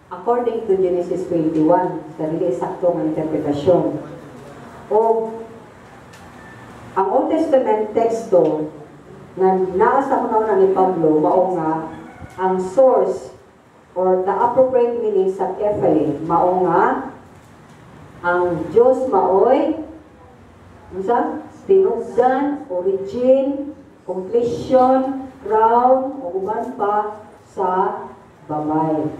According to Genesis 21, sa dili sakto nga interpretasyon. O ang Old Testament teksto nga naa sa una ni Pablo mao nga ang source or the appropriate meaning sa kephale mao nga ang Dios maoy unsa tinubdan, origin, completion, crown o uban pa sa babae.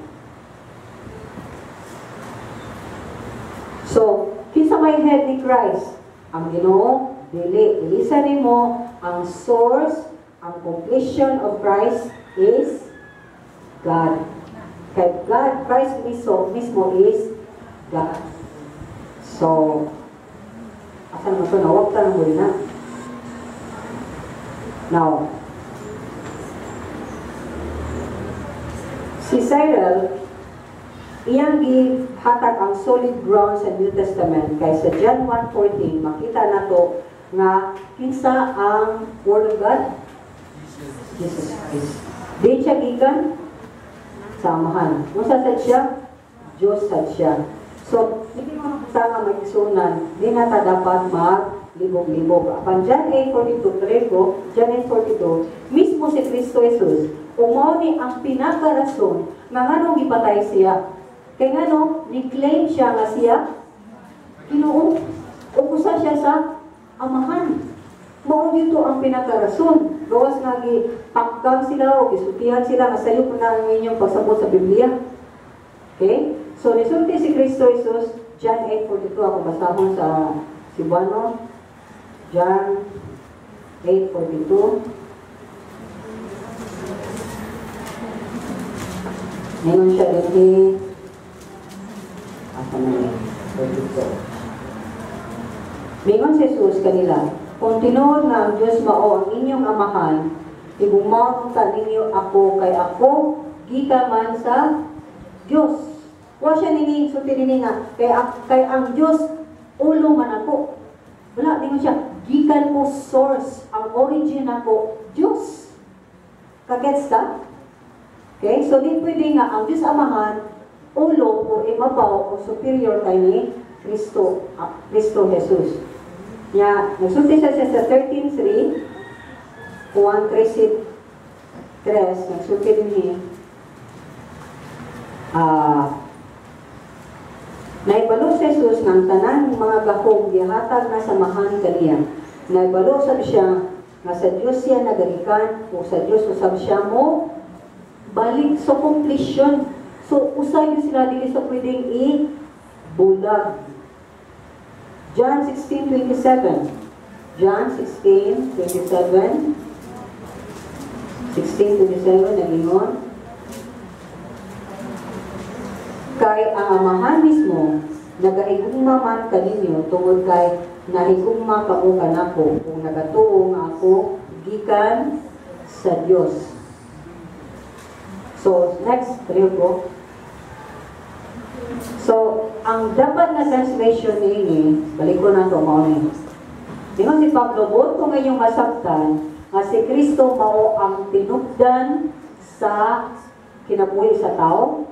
So, kinsa may head ni Christ? Ang Ginoo? Dili. Ilisa nimo ang source, ang completion of Christ is God. Kay God, Christ mismo is God. So, asan mo ito? Nawag ka ng muli na. Now, si Cyril, iyang gihatag ang solid ground sa New Testament kay sa John 1:14 makita nato nga kinsa ang Word of God? Jesus Christ. Di siya gikan sa Amahan. Unsa sad siya? Diyos sad siya. So, hindi mo sa nga magsunan, di na ta dapat maglibog-libog. Apan John 8:42, tuloy ko, John 8:42, mismo Mismo si Kristo Jesus. Ug mao ni ang pinakarason nga nganong gipatay siya. Kay ngano, ni-claim siya nga siya Ginoo. Ug usa siya sa Amahan. Mao dito ang pinakarason. Gawas nga gipakgang sila o gisultihan sila nga sayop na ang inyong pagsabot sa Biblia. Okay? So, nisulti si Kristo Jesus, John 8:42, ako basahon sa Cebuano. John 8:42. Ngayon siya din, asa na yun? 42. Mingon si Jesus kanila, "Kung tinuod nga ang Diyos mao ang inyong amahan, higugmaon ta ninyo ako kay ako gikan man sa Diyos." Wa siya nini sulti nini nga kay ang Diyos ulo man ako. Wala, ningon siya, gikan ko source, ang origin ako Diyos. Kagets ta? Okay? So di pwede nga ang Diyos Amahan ulo o ibabaw o superior kay ni Kristo, Kristo Jesus. Nya, nagsulti siya sa 13:3, Juan 13:3, nagsulti din ni, naibalo si Jesus ng tanan mga gahom gihatag na sa Amahan kaniya. Naibalo sab siya nga sa Dios siya nagagikan o sa Dios usab siya mo balik, so completion. So usa gyud sila, dili sa pwedeng i-bulag. John 16:27. John 16:27. 16:27 nagingon, "Kay ang Amahan mismo nagahigugma man kaninyo tungod kay nahigugma kamo kanako kung nagatuo nga ako gikan sa Dios." So next, ko. So ang dapat na translation niini, balik ko na to, mao ni. Ingon si Pablo, "Buot ko ngayong masabtan nga si Kristo mao ang tinubdan sa kinabuhi sa tao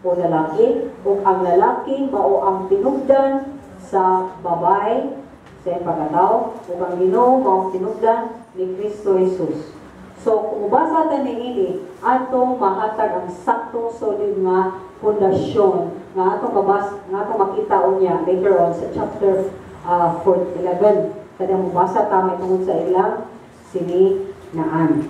o lalaki, ug ang lalaki mao ang tinubdan sa babae sa iyang pagkatao, ug ang Ginoo mao ang tinubdan ni Kristo Jesus." So, kung mubasa ta niini, atong mahatag ang saktong solid nga pundasyon nga atong mabas, nga atong makita unya later on sa chapter 4, 11. Kada mubasa ta may tungod sa ilang sininaan.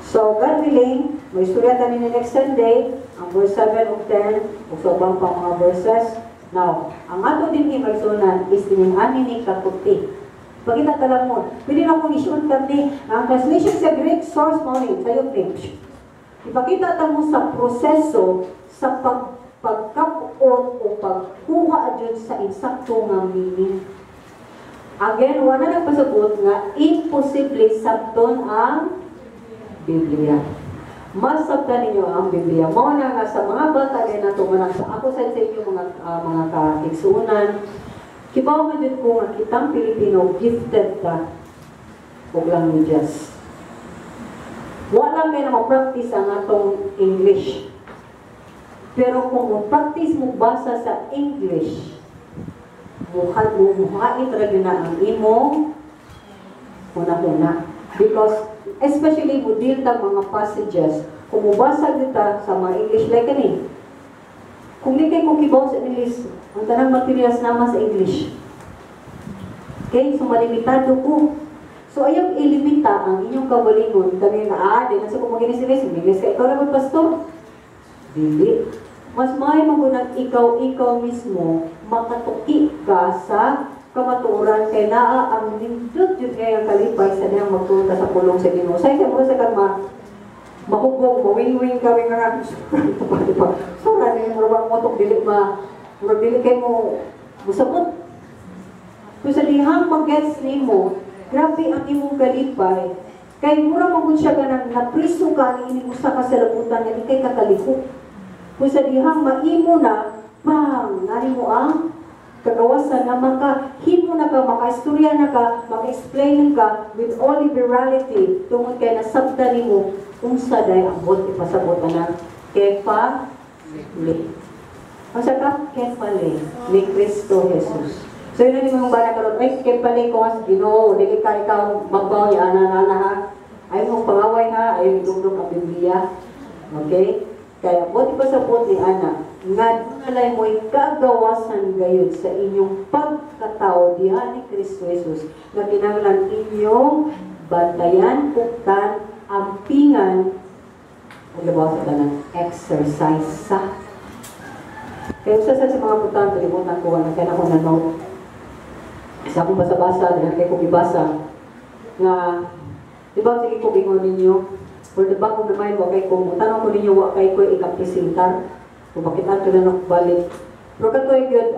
So, God willing, may istorya ta nini next Sunday, ang verse 7 ug 10, ug sa ubang pa mga verses. Now, ang ato din himagsunan is inyong ani ni kakuti. Pagkita ka lang mo, pwede na akong i-shortcut ni, ang translation sa Greek source mo ni, sayop ni. Ipakita ta mo sa proseso sa pagkapot o pagkuha dyan sa insakto nga meaning. Again, wala nagpasabot nga imposible sabton ang Biblia. Mas sabtan ninyo ang Biblia. Mao na nga sa mga bata din nato manang sa ako sa inyo mga kaigsuonan, kibaw man jud ko nga kitang Pilipino gifted ta og languages. Wala lang kay na ma-practice ang atong English. Pero kung mo-practice mo basa sa English, muhait ra gyud na ang imong huna-huna. Because especially mo deal ta mga passages, kung mubasa gyud ta sa mga English like kani. Kung di kay ko kibaw sa English, ang tanang materials naman sa English. Okay, so malimitado ko. So ayaw ilimita ang inyong kagalingon kami nga di na sa kung mag-English, English ka ikaw naman pastor. Dili. Mas may magunang ikaw mismo makatuki ka sa kamatuoran kay naa ang nindot jud kay ang kalipay sa dihang magtuon ka sa pulong sa Ginoo. Say sa mo sa kalma mahubog mawing-wing kami nga sura ni murag motok dili ma murag dili kay mo musabot. Kung sa dihang mag-gets nimo, grabe ang imong kalipay. Kay mura man gud siya ganang napriso ka ni usa ka sa labutan nga di kay kakalihok. Kung sa dihang maimo na, bang, nari mo ang kagawasan na makahimo na ka, makaistorya na ka, maka-explain ka with all liberality tungod kay nasabtan nimo unsa day ang buot ipasabot anang kefa le. Unsa ka? Kefale ni Kristo Jesus. So yun ang imong bana karon, ay kefale ko as Ginoo, dili ka ikaw magbaw ya ana ana ha. Ayaw mong pangaway ha, ayaw idugdog ang Biblia. Okay? Kaya buot ipasabot ni ana, nga dunalay mo'y kagawasan gayud sa inyong pagkatao diha ni Kristo Jesus na kinahanglan inyong bantayan, puktan, ampingan, ug labaw sa tanan, exercise sa. Kaya usa sa mga butang, kalimutan ko, na kaya ako na note. Sa akong basa-basa, dahil kay kong ibasa, nga, di ba, sige ko ingon ninyo, for the back of the mind, wa kay ko, tanong ko ninyo, wa kay ko ikapresentar, kung bakit ato na balik. Pero katoy gyud,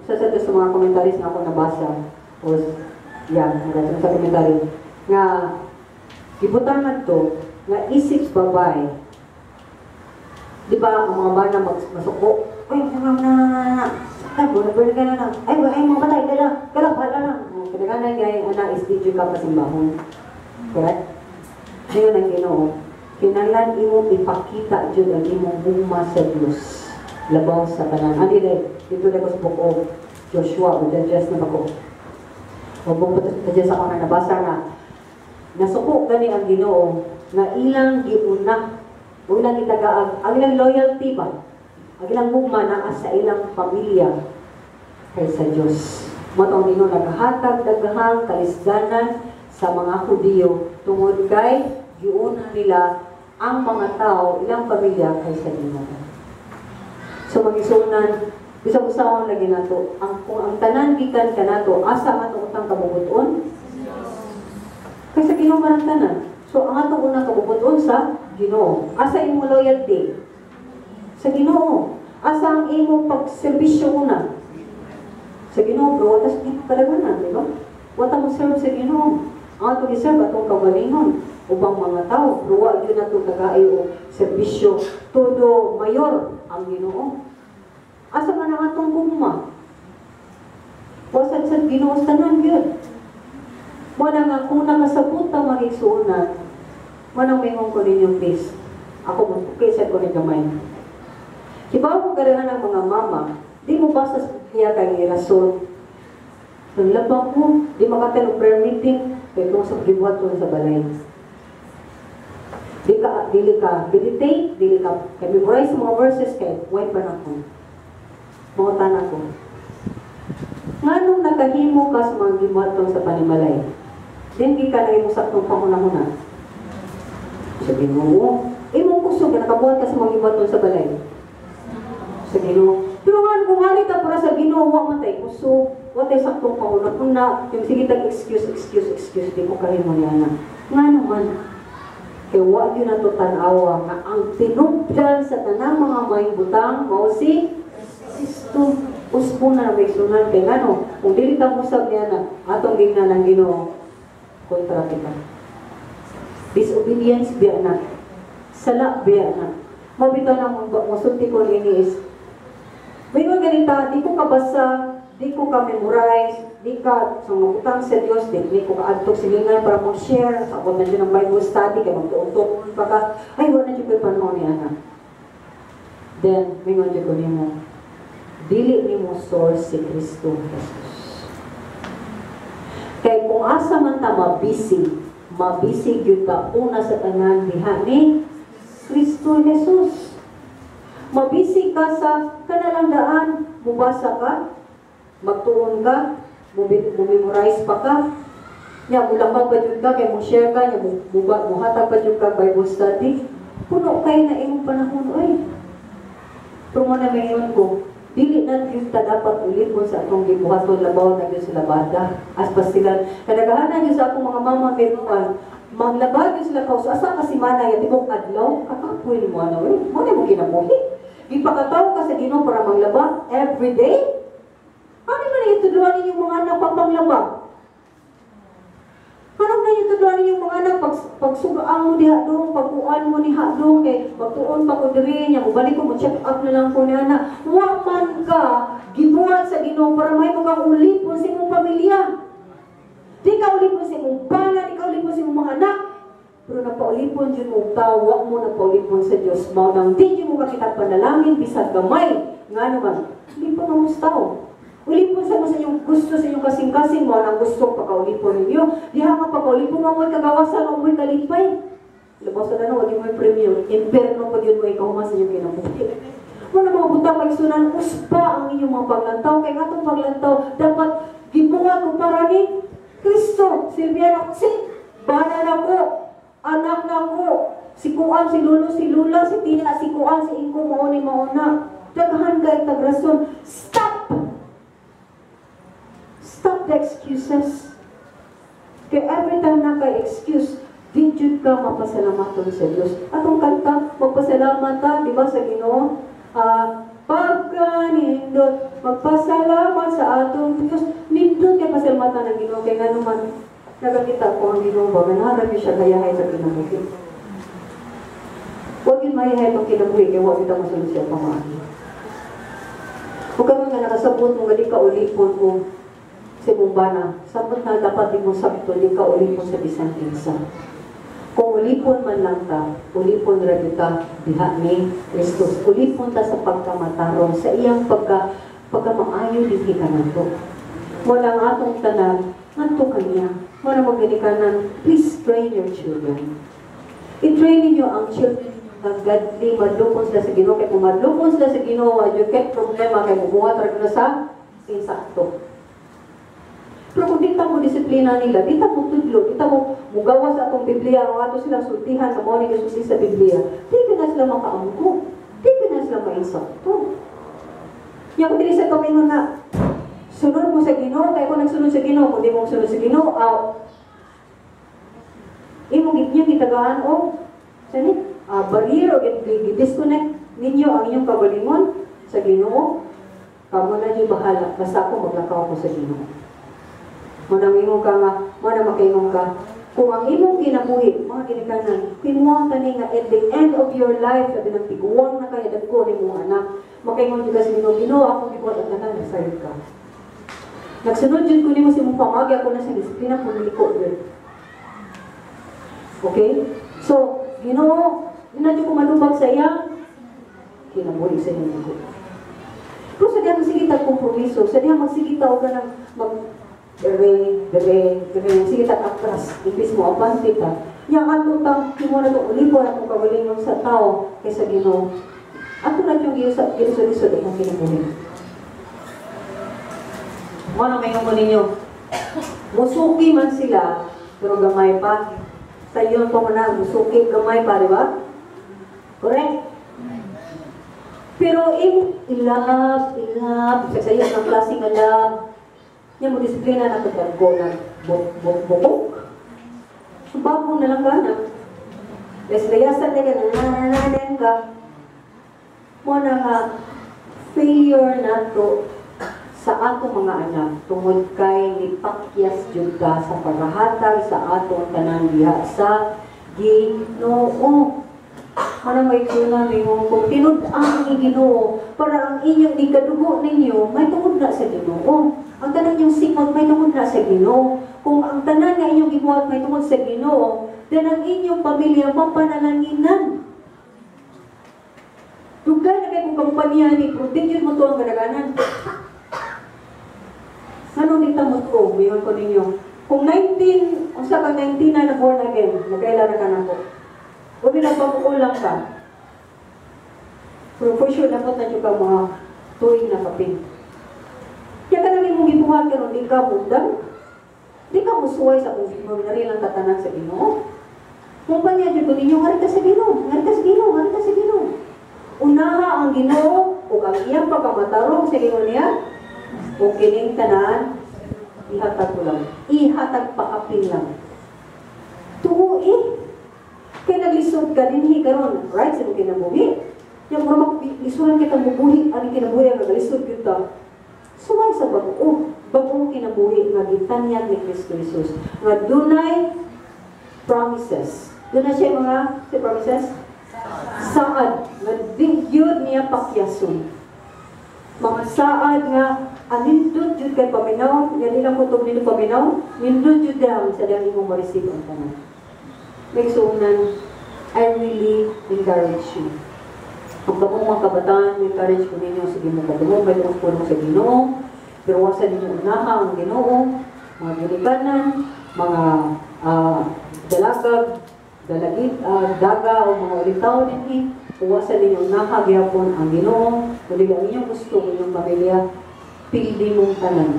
usa sa sa mga commentaries nga ako nabasa, o, yeah, sa commentary, nga, gibutangan to, nga isip babae, di ba, ang mga bana masuko, "Uy, na na na na na, ay, buwan buwan ka na na, ay, ay, mga batay, kala, kala, bahala lang." Oh, kadaghanan gay, ana, is di jud ka pasimbahon. Correct? Ngayon ang Ginoo, kinahanglan imo ipakita jud ang imong gugma sa Dios labaw sa tanan. Ani dai, dito na ko sa Book of Joshua o Judges na ba ko? O Book of Judges ako na nabasa nga nasuko gani ang Ginoo nga ilang giuna o ilang gitagaag ang ilang loyalty ba, ang ilang gugma naa sa ilang pamilya kaysa Dios. Mao ang Ginoo naghatag daghang kalisdanan sa mga Hudiyo tungod kay giuna nila ang mga tao, ilang pamilya kaysa Ginoo. So magisunan, bisag usahon lagi nato, ang kung ang tanan gikan kanato, asa ang atong utang kabubut-on? Kaysa Ginoo man ang tanan. So ang atong unang kabubut-on sa Ginoo. Asa imong loyalty? Sa Ginoo. Asa ang imong pagserbisyo una? Sa Ginoo, bro, wala sa Ginoo kalaganan, di ba? Wala mo serve sa Ginoo. Ang atong i-serve atong kaugalingon ubang mga tao, pero wa gyud nato tagay og serbisyo todo mayor ang Ginoo. Asa man ang atong gugma? Wa sad sa Ginoo sa tanan gyud. Mo na nga kung nakasabot ta, mga igsuonan, mo nang mingon ko ninyo, please. Ako mo okay sa ko ni gamay. Kibaw ko kadaghan ng mga mama, di mo basa sa niya kay rason. Naglaba ko, di maka-attend og prayer meeting, kay kung sa gibuhat ko sa balay. Di ka, dili ka meditate, dili ka kay memorize mga verses kay way pa na ko. Mangutan ako. Nganong nakahimo ka sa mga gibuhaton sa panimalay? Din ka na imong saktong panghuna-huna. Sa Ginoo, imong kusog nga nakabuhat ka sa mga gibuhaton sa balay. Sa Ginoo. Pero nga kung hari ka para sa Ginoo, wa man tay kusog, wa tay saktong panghuna-huna, yung sige tag excuse, excuse, excuse, di ko kahimo niya na. Ngano man? Kay wa gyud nato tan-awa nga ang tinubdan sa tanang mga maayong butang mao si Kristo. Uspo na may sunan kay ngano kung dili ta mosab niya na atong gingnan ang Ginoo, kontra kita. Disobedience biya na. Sala biya na. Mabitaw na mo mosulti ko nini is may ganita, di ko kabasa, di ko ka-memorize, di ka sa mga butang sa Dios, di, di ko kaadtog silingan para mo-share, sa ako na dyan ang Bible study, kay magtuon pa ka, ay, wala na dyan ko'y panahon niya na. Then, mingon dyan ko nimo, dili nimo source si Kristo Jesus. Kay kung asa man ta mabisi, mabisi gyud ta una sa tanan diha ni Kristo Jesus. Mabisi ka sa kanalang mubasa ka, magtuon ka, mo-memorize pa ka, nya mulakaw pa jud ka kay mo share ka, nya muhatag pa jud ka Bible study. Puno kay na imong panahon oy. Pero mo na mayon ko, dili na gyud ta dapat ulipon sa atong gibuhaton labaw na gyud sa labada. As pastilan, kadaghanan gyud sa akong mga mama meron maglaba gyud sila kaus asa ka semana ya tibok adlaw, kakapoy mo ana oy. Mo na mo kinabuhi. Gipakataw ka sa Ginoo para maglaba every day. Ano man itudluan ninyong mga anak pagpanglaba? Ano na itudluan ninyong mga anak pag pagsugaan mo diha dong, pagkuan mo ni dong kay magtuon pa ko diri nya, mobalik ko, mo check up na lang ko ni ana. Wa man ka gibuhat sa Ginoo para mahimo kang ulipon sa imong pamilya. Di ka ulipon sa imong bana, di ka ulipon sa imong mga anak. Pero napaulipon jud mo tao, wa mo napaulipon sa Dios. Mao nang di jud mo kakita panalangin bisag gamay. Ngano man, di pa mo tao. Ulipon sa mo sa inyong gusto, sa inyong kasing-kasing mo, ang gusto pagkaulipon ninyo. Diha nga pagkaulipon mo, mo'y kagawasan, mo mo'y kalipay. Labas na na, wag mo'y premium. Imperno pag yun mo ikaw sa inyong kinabuhi. Mo na mga butang maigsunan, uspa ang inyong mga paglantaw. Kaya nga itong paglantaw, dapat gibuhat ko para ni Kristo. Silbihan ako, si bana na ko, anak na ko, si Kuan, si Lulo, si Lula, si Tina, si Kuan, si Ingko, mauni, mauna. Daghan kay tagrason. Stop! Stop the excuses. Kaya every time na kay excuse, di jud ka mapasalamaton sa Dios. Atong kanta, magpasalamat ta, di ba, sa Ginoo? Pagkanindot, magpasalamat sa atong Diyos. Nindot kay pasalamatan ng Ginoo kay ngano man nagakita ko ang Ginoo ba ganahan siya gayahay sa kinabuhi. Huwag yun mahihay itong kinabuhi kay huwag kita masunod siya pamaagi. Huwag ka nga nakasabot mo nga di ka ulipon o sa imong bana. Sabot na dapat di mo sabto, di ka ulipon sa bisan kinsa. Kung ulipon man lang ta, ulipon ra gyud ta diha ni Kristus. Ulipon ta sa pagkamatarong, sa iyang pagkamaayo dinhi kanato. Mo lang atong tanan ngadto kaniya. Mo na maginikanan, please train your children. I-train ninyo ang children ninyo nga godly, madlupon sila sa Ginoo. Kay kung madlupon sila sa Ginoo, wa kay problema kay mubuhat ra gyud sa insakto. Pero kung di ta mo disiplina nila, di ta mo tudlo, di ta mo mugawa sa atong Biblia, ang ato silang sultihan sa mo ni sulti sa Biblia, di ka na sila makaamgo, di ka na sila mainsakto. Nya kung dili sa kamingon na sunod mo sa Ginoo, kay kung nagsunod sa Ginoo, kung di mo sunod sa Ginoo, aw imong niya gitagaan og sani barrier o gi-disconnect ninyo ang inyong kagalingon sa Ginoo. Kamo na jud bahala, basta ako maglakaw ko sa Ginoo. Mo na ingon ka nga, mo na makaingon ka. Kung ang imong kinabuhi, mga ginikanan, kinuha ka ni nga at the end of your life, sabi ng tiguang na kaya dagko ni mong anak, makaingon jud ka sa Ginoo, "Ginoo, ako gibuhat ang tanan, nasayod ka. Nagsunod jud ko nimo sa imong pamagi, ako na sa disiplina, pumiliko jud." Okay? So, Ginoo, di na jud ko malubag sa iyang kinabuhi sa iyang dugo. Pero sa diha magsige tag kompromiso, sa diha magsige ta og kanang mag dere, dere, dere, sige tag atras, imbis mo abante ta. Nya ato tang kimo na to ulipon atong kagalingon sa tao kaysa Ginoo. Ato na yung gilisod-lisod atong kinabuhi. Mo na mayon ko ninyo. Musuki man sila, pero gamay pa. Sa iyon pa mo na, musuki, gamay pa, di ba? Correct? Pero im ilab, ilab, sa iyo ang klase nga love, nya mo disiplina na kagko na bukok. Bago na lang ka na. Les layasan na ka, nanananan ka. Mo na nga, failure na to sa atong mga anak tungod kay nipakyas jud ka sa paghahatag sa atong tanan diha sa Ginoo. Mana may tuna ninyo kung tinud-ang ni Ginoo para ang inyong ikadugo ninyo may tungod na sa Ginoo. Ang tanan niyong sikot may tungod na sa Ginoo. Kung ang tanan nga inyong gibuhat may tungod sa Ginoo, then ang inyong pamilya mapanalanginan. Dugay na kay kung kampanya ni protect mo to ang kadaganan. Ano di ta mo to, mayon ko ninyo. Kung 19, unsa ka 19 na born again, nagkaila na ka nako. O binagpakulang ka. Pero for sure, dapat na ka mga tuig na kapin. Kaya ka nang imong gibuhat karon di ka mundang. Di ka musuway sa kung nari lang tatanan sa Ginoo. Kung pa niya jud ko ninyo, ngari ka sa Ginoo, ngari ka sa Ginoo, ngari ka sa Ginoo. Unaha ang Ginoo ug ang iyang pagkamatarong sa Ginoo niya, o kining tanan ihatag ko lang. Ihatag paapin lang. Tuo eh. Kaya naglisod ka dinhi karon, right sa imong kinabuhi. Yang mura lisuran kita mubuhi ani kinabuhi ang naglisod gyud ta. Suway sa bag-o, bag-ong kinabuhi nga gitanyag ni Kristo Jesus nga dunay promises. Dunay siya mga si promises saad nga di gyud niya pakyason. Mga saad nga anindot jud kay paminaw, nga di lang kutob nino paminaw, nindot jud dahil sa dahil imong ma-receive ang tanan. May suunan, I really encourage you. Kung kamong mga kabataan, encourage ko ninyo, sige mo kadungog, may tungkol sa Ginoo. Pero wasa ninyo unaha ang Ginoo, mga ginikanan, mga dalagag, dalagit, daga o mga ulitaw dinhi, uwasa ninyo unaha gyapon ang Ginoo, kundi ang inyong gusto, inyong pamilya, pildi mong tanan.